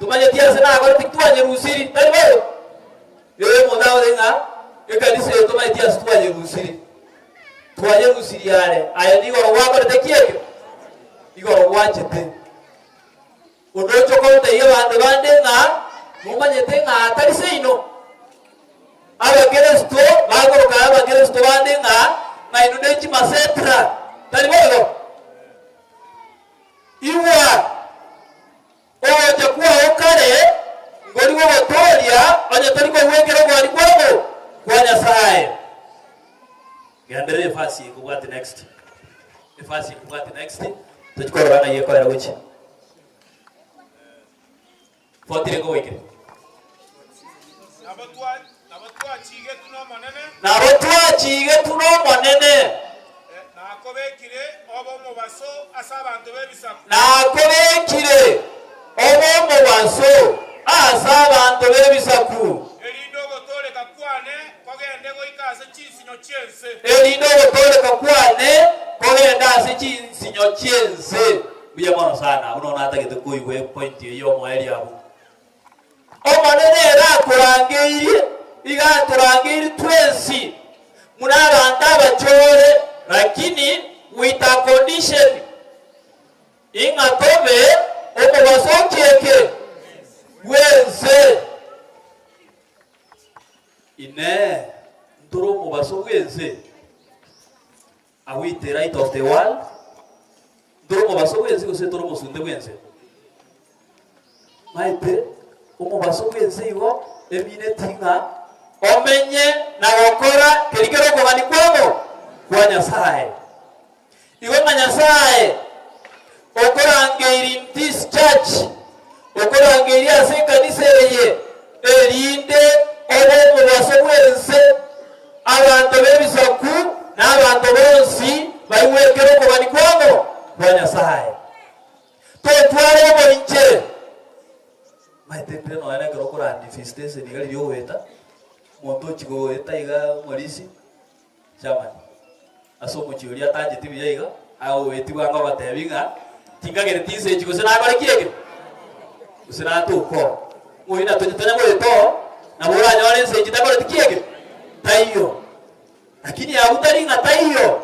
Tomanyeti ase nakorete ki twanyerusiri, tari boigo? Ee, omonto agotebia ng'a ekanisa eye tomanyeti ase twanyerusiri, twanyerusiri are, aye nigoro gwakorete ki ekio? Igoro gwachete. Onde oche kontebia abanto bande ng'a nomanyete ng'a tari seino. Abakeresito bakoroka abakeresito bande ng'a ng'a inwe ne chimasetra, tari boigo? Igwa, ogocha kwao kare nkori gogotooria onye tori kogwekera obwani kwabo kwa Nyasae. Genderera efasi ekobwati next. Efasi ekobwati next tochi korora ng'ai ekoera gochia. Fotire ngoikire. Nabo twa- nabo twachigetwe n'Omonene, Nabo twachigetwe n'Omonene. nakobekire obe omobaso ase abanto b'ebisaku. Nakobekire obe omobaso ase abanto b'ebisaku. Erinde ogotooreka kwao. ase chinsinyo chi'ense. Erinde ogotooreka kwane kogende ase chinsinyo chi'ense. Mbuya mono sana, buna onatagete koigwa epoint eyio y'omoerio abwo. Omonene ere akorangeirie, iga atorangeirie twensi buna abanto abachore, lakini with a condition, ing'a tobe omobaso okieke bw'ense. Inee! Ntore omobaso bw'ense? Are we the light of the world? Ntore omobaso bw'ense gose tore omosunte bw'ense? Maete omobaso bw'ense igo emineti ng'a omenye na gokora keria kere okogania kwabo kwa Nyasae. Igo ng'a Nyasae okorangeirie in this church, okorangeirie ase ekanisa eye, erinde obe omobaso bw'ense, abanto b'ebisaku na abanto bonsi baigwe ekero okogania kwabo kwa Nyasae. Totware oboinche. Maete ndire nonya nekero okorandia visitation iga riria ogoeta, omonto ochia goeta iga omorisia, Germany. Ase omochie oria atancheti buya iga, agoetigwa anga ogotebi ng'a tinkagereti inse echi gose nakore ki eke? Gose natoke oo. Ng'oyio na tonya goeta oo, nabo oranyore inse echi takoreti ki eke? Taiyo. Lakini abwo tari ng'a taiyo,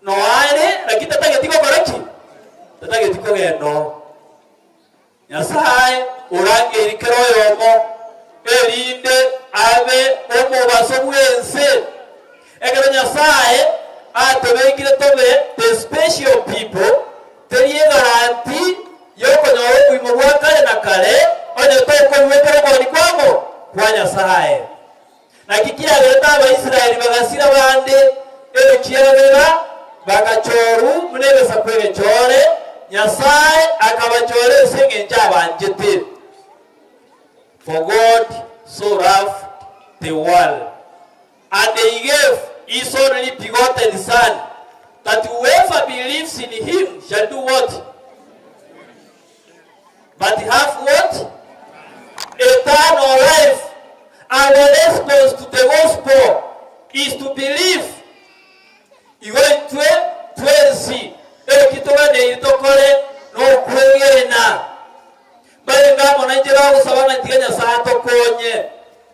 noare lakini tatageti gokora ki? Tatageti kogenda oo. Nyasae orangeirie kera oyomo, erinde abe omobaso bw'ense. Ekero Nyasae atobekire tobe the special people, teri egaranti y'okonyora obogima bwa kare na kare onye tokoigwa ekero okogania kwabo kwa Nyasae. Naki kiagerete Abaisraeli bagasira bande ekiagera bagachorwa buna egesaku egechore, Nyasae akabachora ase engencho abanchete. For God so loved the world, and he gave his only begotten Son, that whoever believes in him shall do what? But have what? Eternal life. Our response to the gospel is to believe. Igo intwe twensi eki toganeiri tokore nokwegena. Barenge amo nainche bagosaba ng'a tiga Nyasae atokonye,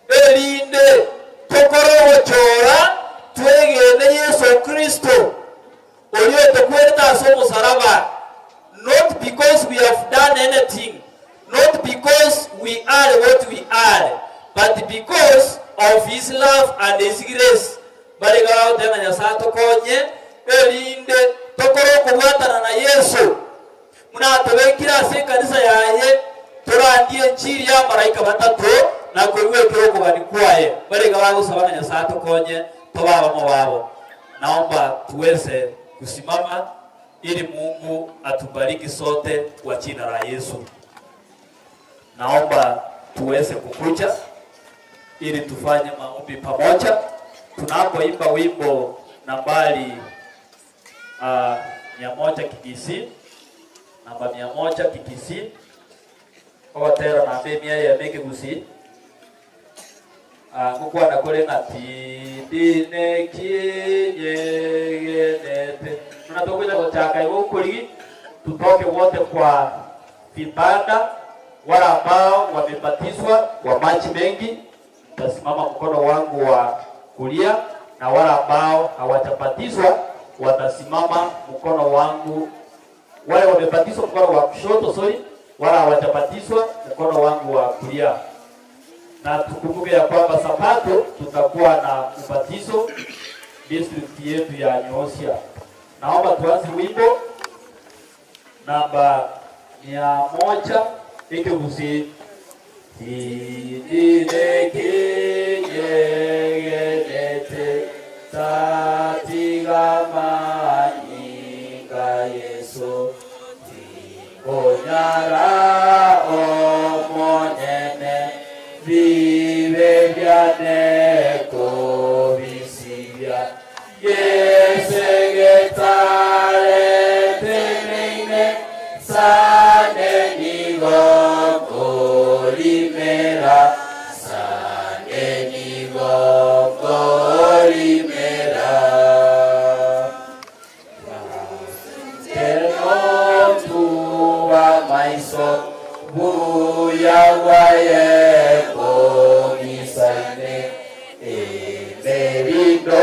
erinde tokore ogochora twegene Yeso Kristo. Oria otokwerete ase omosaraba, not because we have done anything, not because we are what we are, but because of his love and his grace. Bare iga bagoteba ng'a Nyasae atokonye, erinde tokore okobwatana na Yeso, buna atobekire ase ekanisa yaye, torandie enchiri y'amalaika batato na korua ekero okogania kwaye. Bare iga bagosaba ng'a Nyasae atokonye tobe abamo babo. Naomba tuweze kusimama ili Mungu atubariki sote kwa jina la Yesu. Naomba tuweze kukuja ili tufanye maombi pamoja tunapoimba wimbo nambari uh, 100 Kikisii, namba 100 Kikisii, ogotera namba emia eyemo Ekegusii. Ah, ngokwana kore ng'a tindi nekinyegenete. Buna togocha gochaka igo okorigi, tutoke wote kwa vibanda, wale ambao wamebatizwa kwa maji mengi, nitasimama mkono wangu wa kulia, na wale ambao hawajabatizwa watasimama mkono wangu, wale wamebatizwa mkono wa kushoto, sorry, wala hawajabatizwa mkono wangu wa kulia na tukumbuke ya kwamba Sabato tutakuwa na ubatizo district yetu ya Nyosia. Naomba tuanze wimbo namba 100 Ekegusii. Tindire kinyegenete tatiga manyinga Yesu Onyara omonyene bibe biane kobisibia Yesegetare teneine sane nigo korimera sane nigo Merindo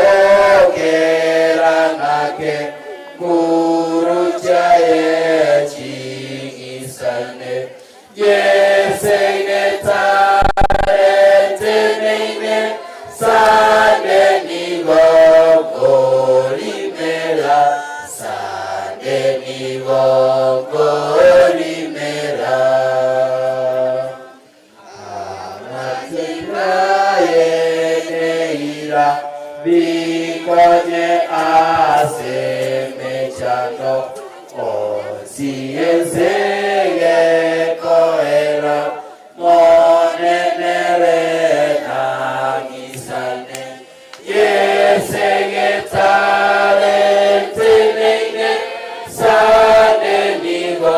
keranake nguru chiaye ching'isane Yeseine tarenteneine sane nigo nkorimera sane nigo nkorimera Amatima yeneira bikonye ase emechando onsi ense gekoera monenere nang'isane Yesegetarenteneine sane nigo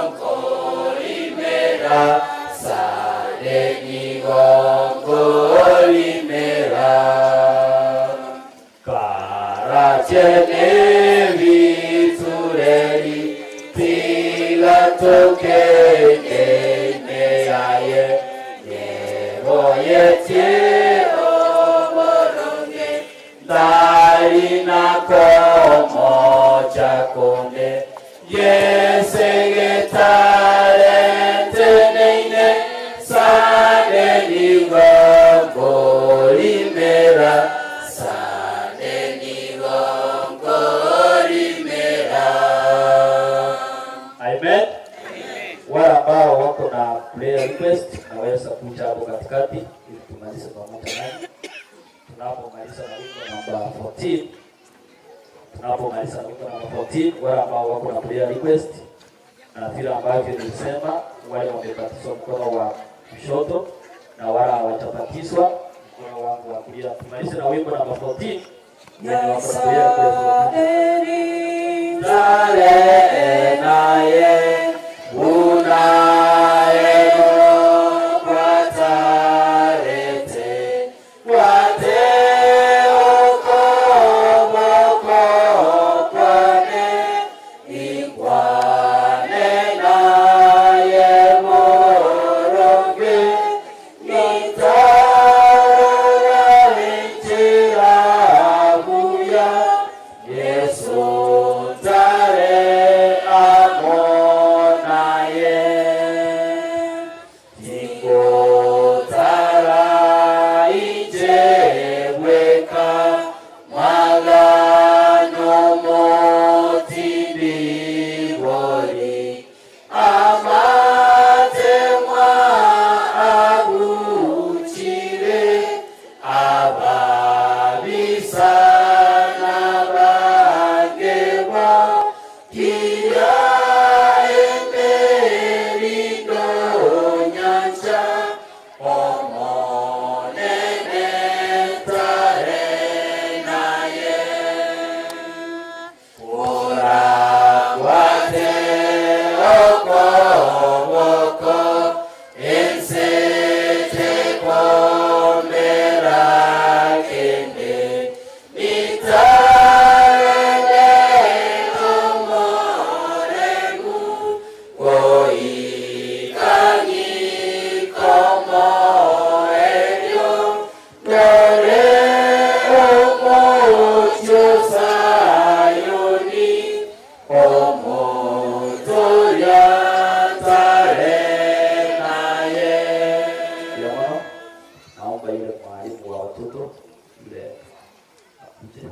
nkorimera sane nigo nkorimera Karachene bitureri tigatoke ene yaye neboyetie oboronge ndari nakomocha konde Yesegetarenteneine sane nigo nkorimera sane nigo nkorimera Amen. Wale ambao wako na prayer request naweza kuja hapo katikati ili tumalize pamoja nanyi. Tunapomaliza na wimbo namba 14, tunapomaliza na wimbo namba 14, wale ambao wako na prayer request na vile ambavyo nilisema, wale wamebatizwa mkono wa kushoto na wale hawajabatizwa mkono wangu wa kulia. Tumalize na wimbo namba 14 wenye wako na prayer request wakuje. Tare naye unaego kwatarete kwate okoboko kwane ikwane naye moronge nitarora injira buya Yesu tare amonaye Tingotara ijeweka magano motibibori amatemwa abuchire ababisa n'abangewa kira emerindo nyanja omonene tare naye oragwate okoboko ensete komera kende nitarele omoremu koikangikomoelyo ndore omocho Sayuni omotoya tare naye Ndio maana naomba yule mwalimu wa watoto yule akuje,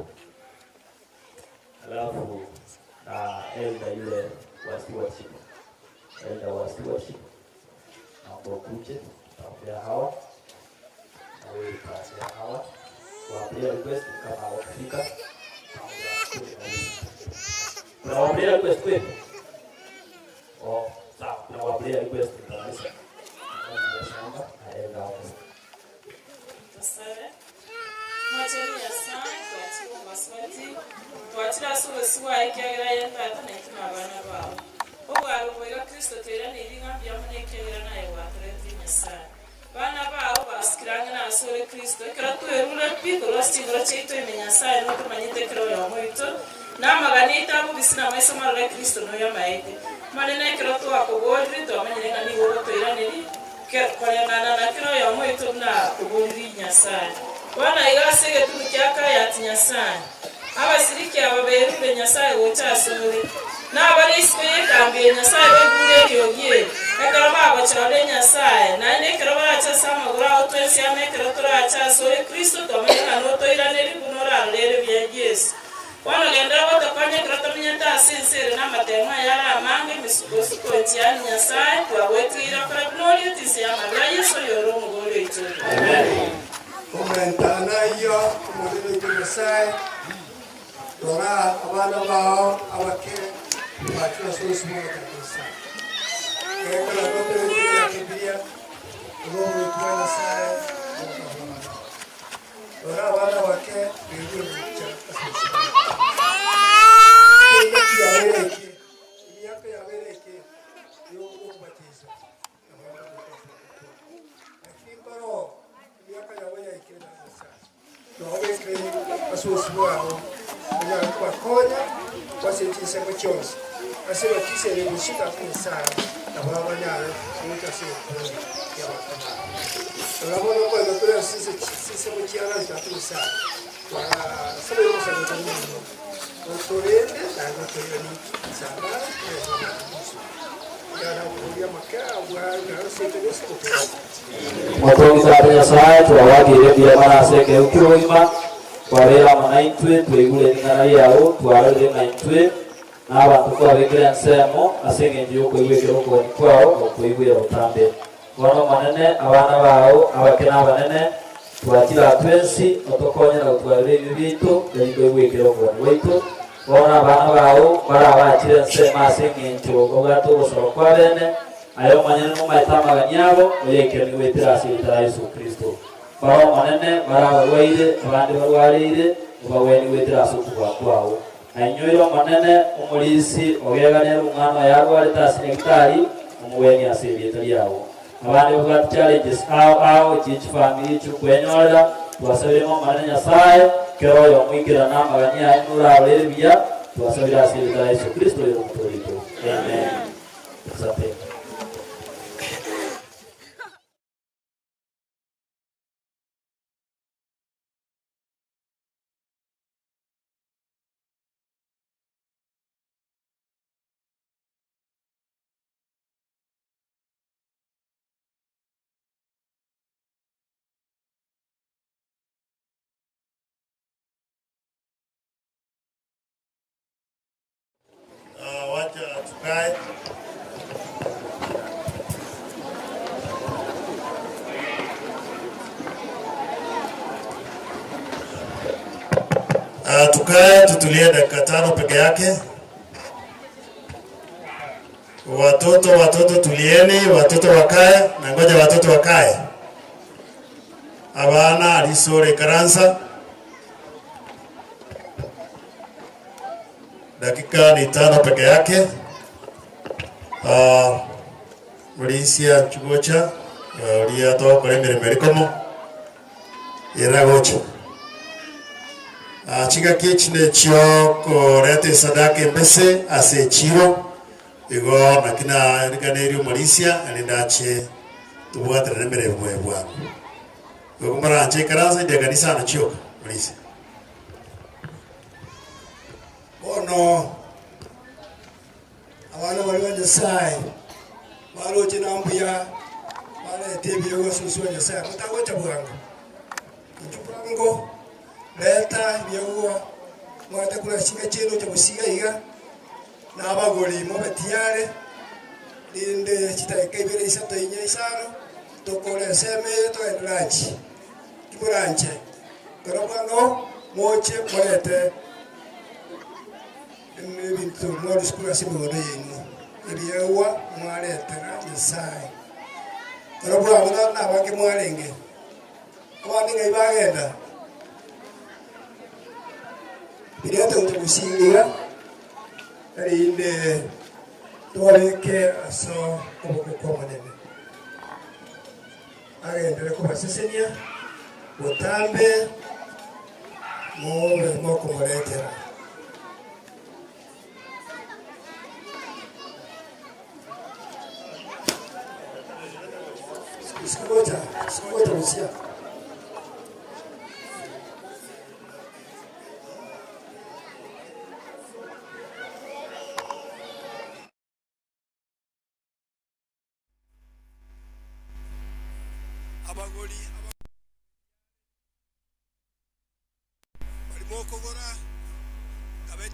alafu na elda yule wa stewardship, elda wa stewardship naomba ukuje, taombea hawa na wewe utaombea hawa wa prayer request kama hawakufika, naomba kuje na wewe. Kuna wa prayer request kweli? Oh, sawa, kuna wa prayer request kabisa. Naomba na elda wako. Tusabe. Mwacheni Nyasaye twakire omumaswati twakire ase obosi bwaye ekiagera ye tata naitwe na abaana baabo obwaro bwaiga Kristo tweraneirie ng'a mbuya mono ekiagera naye gwatoretire Nyasaye baana baabo basikirange na ase ore Kristo ekero twerure pi korwa ase chingoro chiaito ime Nyasaye notomanyete ekero oyomo oito na amagani aito abobisi na amaiso marore Kristo noyo amaete manene ekero twakoborire twamanyire ng'a nigo ogotoiraneria koreng'ana na kero oyomo oito buna oboriri Nyasaye. Bono iga ase egetunu kia Kayati Nyasae. Abasiriki aba berure Nyasae gocha asore, na abare isiko y'ekambi eye Nyasae baigure eriogi eri, ekero bagochorire Nyasae, naende ekero barache ase amagoro ao twensi amo ekero torache asore Kristo twamanye ng'a notoiranerie buna orarorere buya Yeso. Bono genderera gotokonya ekero tomenyete ase ense ere namateemo ayare amange, emisukosuko, enchiani Nyasae, twagwetigeire okore buna oriete inse y'amabera a Yeso oyore Omobori oito. Amen. Komentana ayio, Omonene oito Nyasae, rora abana bao abake bachire ase obosio bwao Tata Nyasae. Ekero gotoretire emiaka ebiria, igo oboruoti bwa Nyasae bokaba abana bao. Rora abana abake berure gocha ase obosio bwao. Engaki yabeire eke, emiaka yabeire eke y'okobatisa. Ase obosio bwabo onyare kobakonya ase chinsemo chionsi, ase ebatiso ere gochika ase Nyasae, nabo banyare gocha ase egekundi ki'abanto baye. Rora bono okoegwa kore ase chinsemo chi'abanto ase Nyasae, twasabeire omosangererekano omonene, otorende naende otoiranie chisandare na amatuso. Motongi Tata Nyasae, twagoakeire mbuya mono ase ekeegwa ki'obogima, kwabeire amo naintwe, twaigure ring'ana riao, twarorire ng'a intwe nabanto kwabekire ensemo ase engencho y'okoigwa ekero okogania kwao na okoigwera botambe. Bono Omonene, abana bao, abake na abanene, twachire aa twensi, otokonye na gotwarera ebibe biaito, erinde oigwe ekero okogania gwaito. Bono abana bao barabachire ensemo ase engencho babwate ogosaba kw'abene, aye omonyene nomaete amagani abo, oyaikeranigwe goetera ase erieta ria Yeso Kristo. Bare Omonene, bare abarwaire, abande barwareire, obagwenie goetera ase okobua kwao. Na inyoire Omonene, omorisia ogeganere omwana oye arwarete ase nyagitari, omogwenie ase erieta riao. Abande babwate challenges ao ao chie chifamiri chiokwenyorera, twasabire ng'a Omonene Nyasae, kera oyomo oikerana amagani aye norarore buya, twasabire ase erieta ria Yeso Kristo oyore omotoori oito. Amen. Asante. Ah, wacha tukae. Ah, tukae tutulie dakika tano peke yake. Watoto, watoto tulieni, watoto wakae, na ngoja watoto wakae. Abana alisore karansa. Dakika ni tano peke yake. Uh, Mulisia Chugocha, ulia tokore emirimo erikomo iragocha. Uh, chingaki echi nechio koreta esadaka embese ase echiro igo naki nariganeiri omorisia erinde ache tobwaterane emeremo eye bwango. Igo moranche ikaransa inde ekanisa ano chioka morisia. Bono abana baria ba Nyasae baroche na mbuya barete ebiegwa ase obosio bwa Nyasae, motagocha bwango. Inchuo bwango, reta ebiegwa mwate korwa ase chinka chiaino ocha gosiga iga, na abagori mobe tiyari, rinde chidakika ibere isato inye isano, tokore ensemo eye togende lunch. Timoranche, ekero bwango moche morete ebinto mwarusia korwa ase emegondo yaino, ebiegwa mwaretera Nyasae. Ekero bwango nabange mwarenge, abande ng'ai bagenda? Birete gocha gosingira, erinde tobabeke ase okoboko kw'Omonene. Agenderere kobasesenia botambe mobe mokomoretera. Sikugocha, sikugocha gosia. Abagori barimo okogora kabe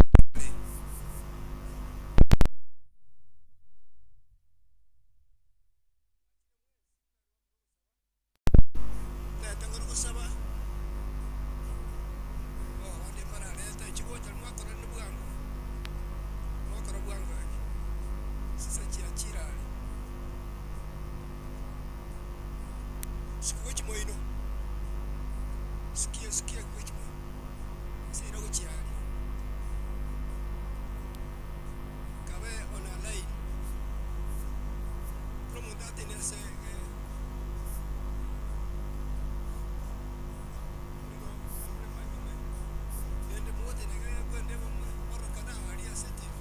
tete ngoro gosaba oh abande mbarareta echigocha mwakora ni bwango mwakora bwango gaki sisa chiachire are sikugochi moino sikia sikia gochi moino sira gochi are kabe on a line kero omonto atene ase rende mogotenenga kwende morokana aria ase TV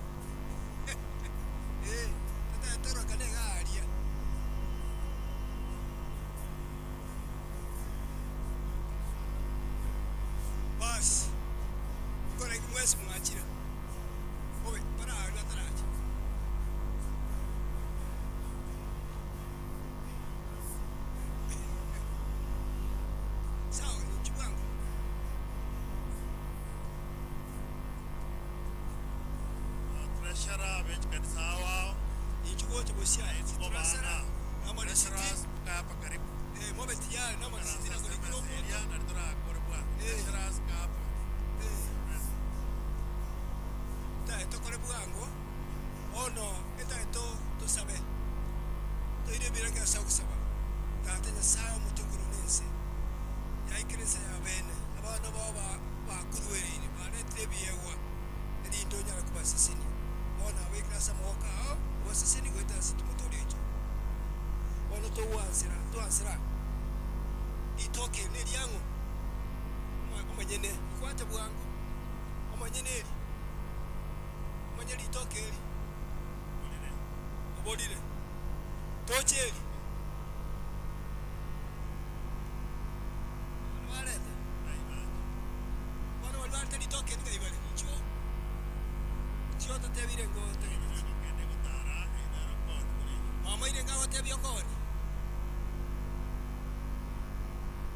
eh totagete torokane iga aria. Bas, nkore inki mwensi mwachire, obe baraaria bataracha. Sawa, inchuo bwango. Treasurer b'echikanisa ao Inchuo gocha gosia bana namarisiti Treasurers mkae hapa karibu eh, mobe tiyari namarisiti na kuri kilo Area na turakore bwana Treasurers kaa hapo tae tokore bwango ono etae to tosabe toire ebirenge ase ogosaba tata nyasaye omotokoro na ense yaikire ense ya bene abana bao bakuruereire baretire ebiegwa erinde onyare kobasesenia bono abekire ase amagoko ao obaseseni goeta ase timotori echo bono togwansera twansera ritoke eri na eriang'o omonyene rikwate bwango omonyene eri omanye ritoke eri oborire toche eri barete bono bari barete ritoke eri ng'ai bare inchuo inchuo totebire ngo tegete mama ire ngagotebia okoni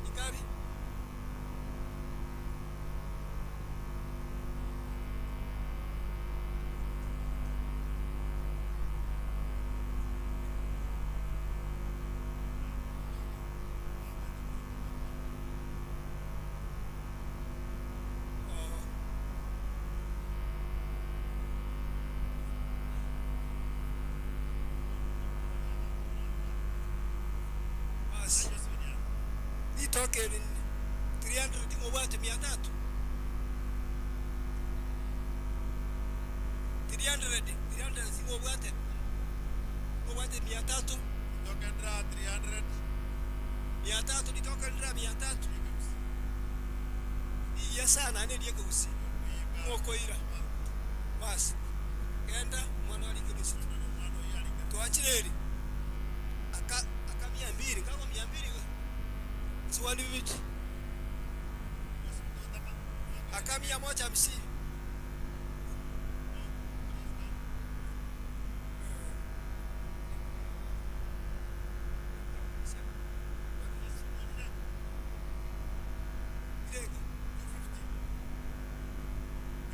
ikabi Basi ritoke eri 300 ng'obwate mia tatu 300 300 sing'obwate ng'obwate mia tatu Ritoke ndira 300 mia tatu ritoke ndira mia tatu iya sana ane riekousi ng'okoira basi genda omwana arike risitu twachire eri aka aka mia mbili ngako mia mbili siwani bibiki aka mia moja hamsini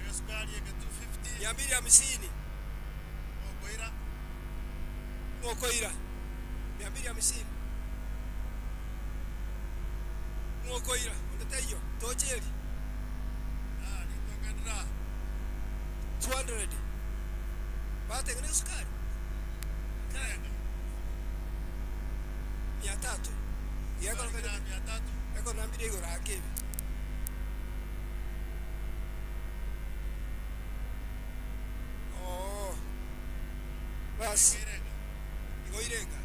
Esukari eke 250 mia mbili hamsini okoira ng'okoira mia mbili hamsini ng'okoira onde taiyo toche eri ritoke ndira 200 batengene esukari mia tatu mia tatu ekonambire igoro ake ebi Oh. Basi igo irenga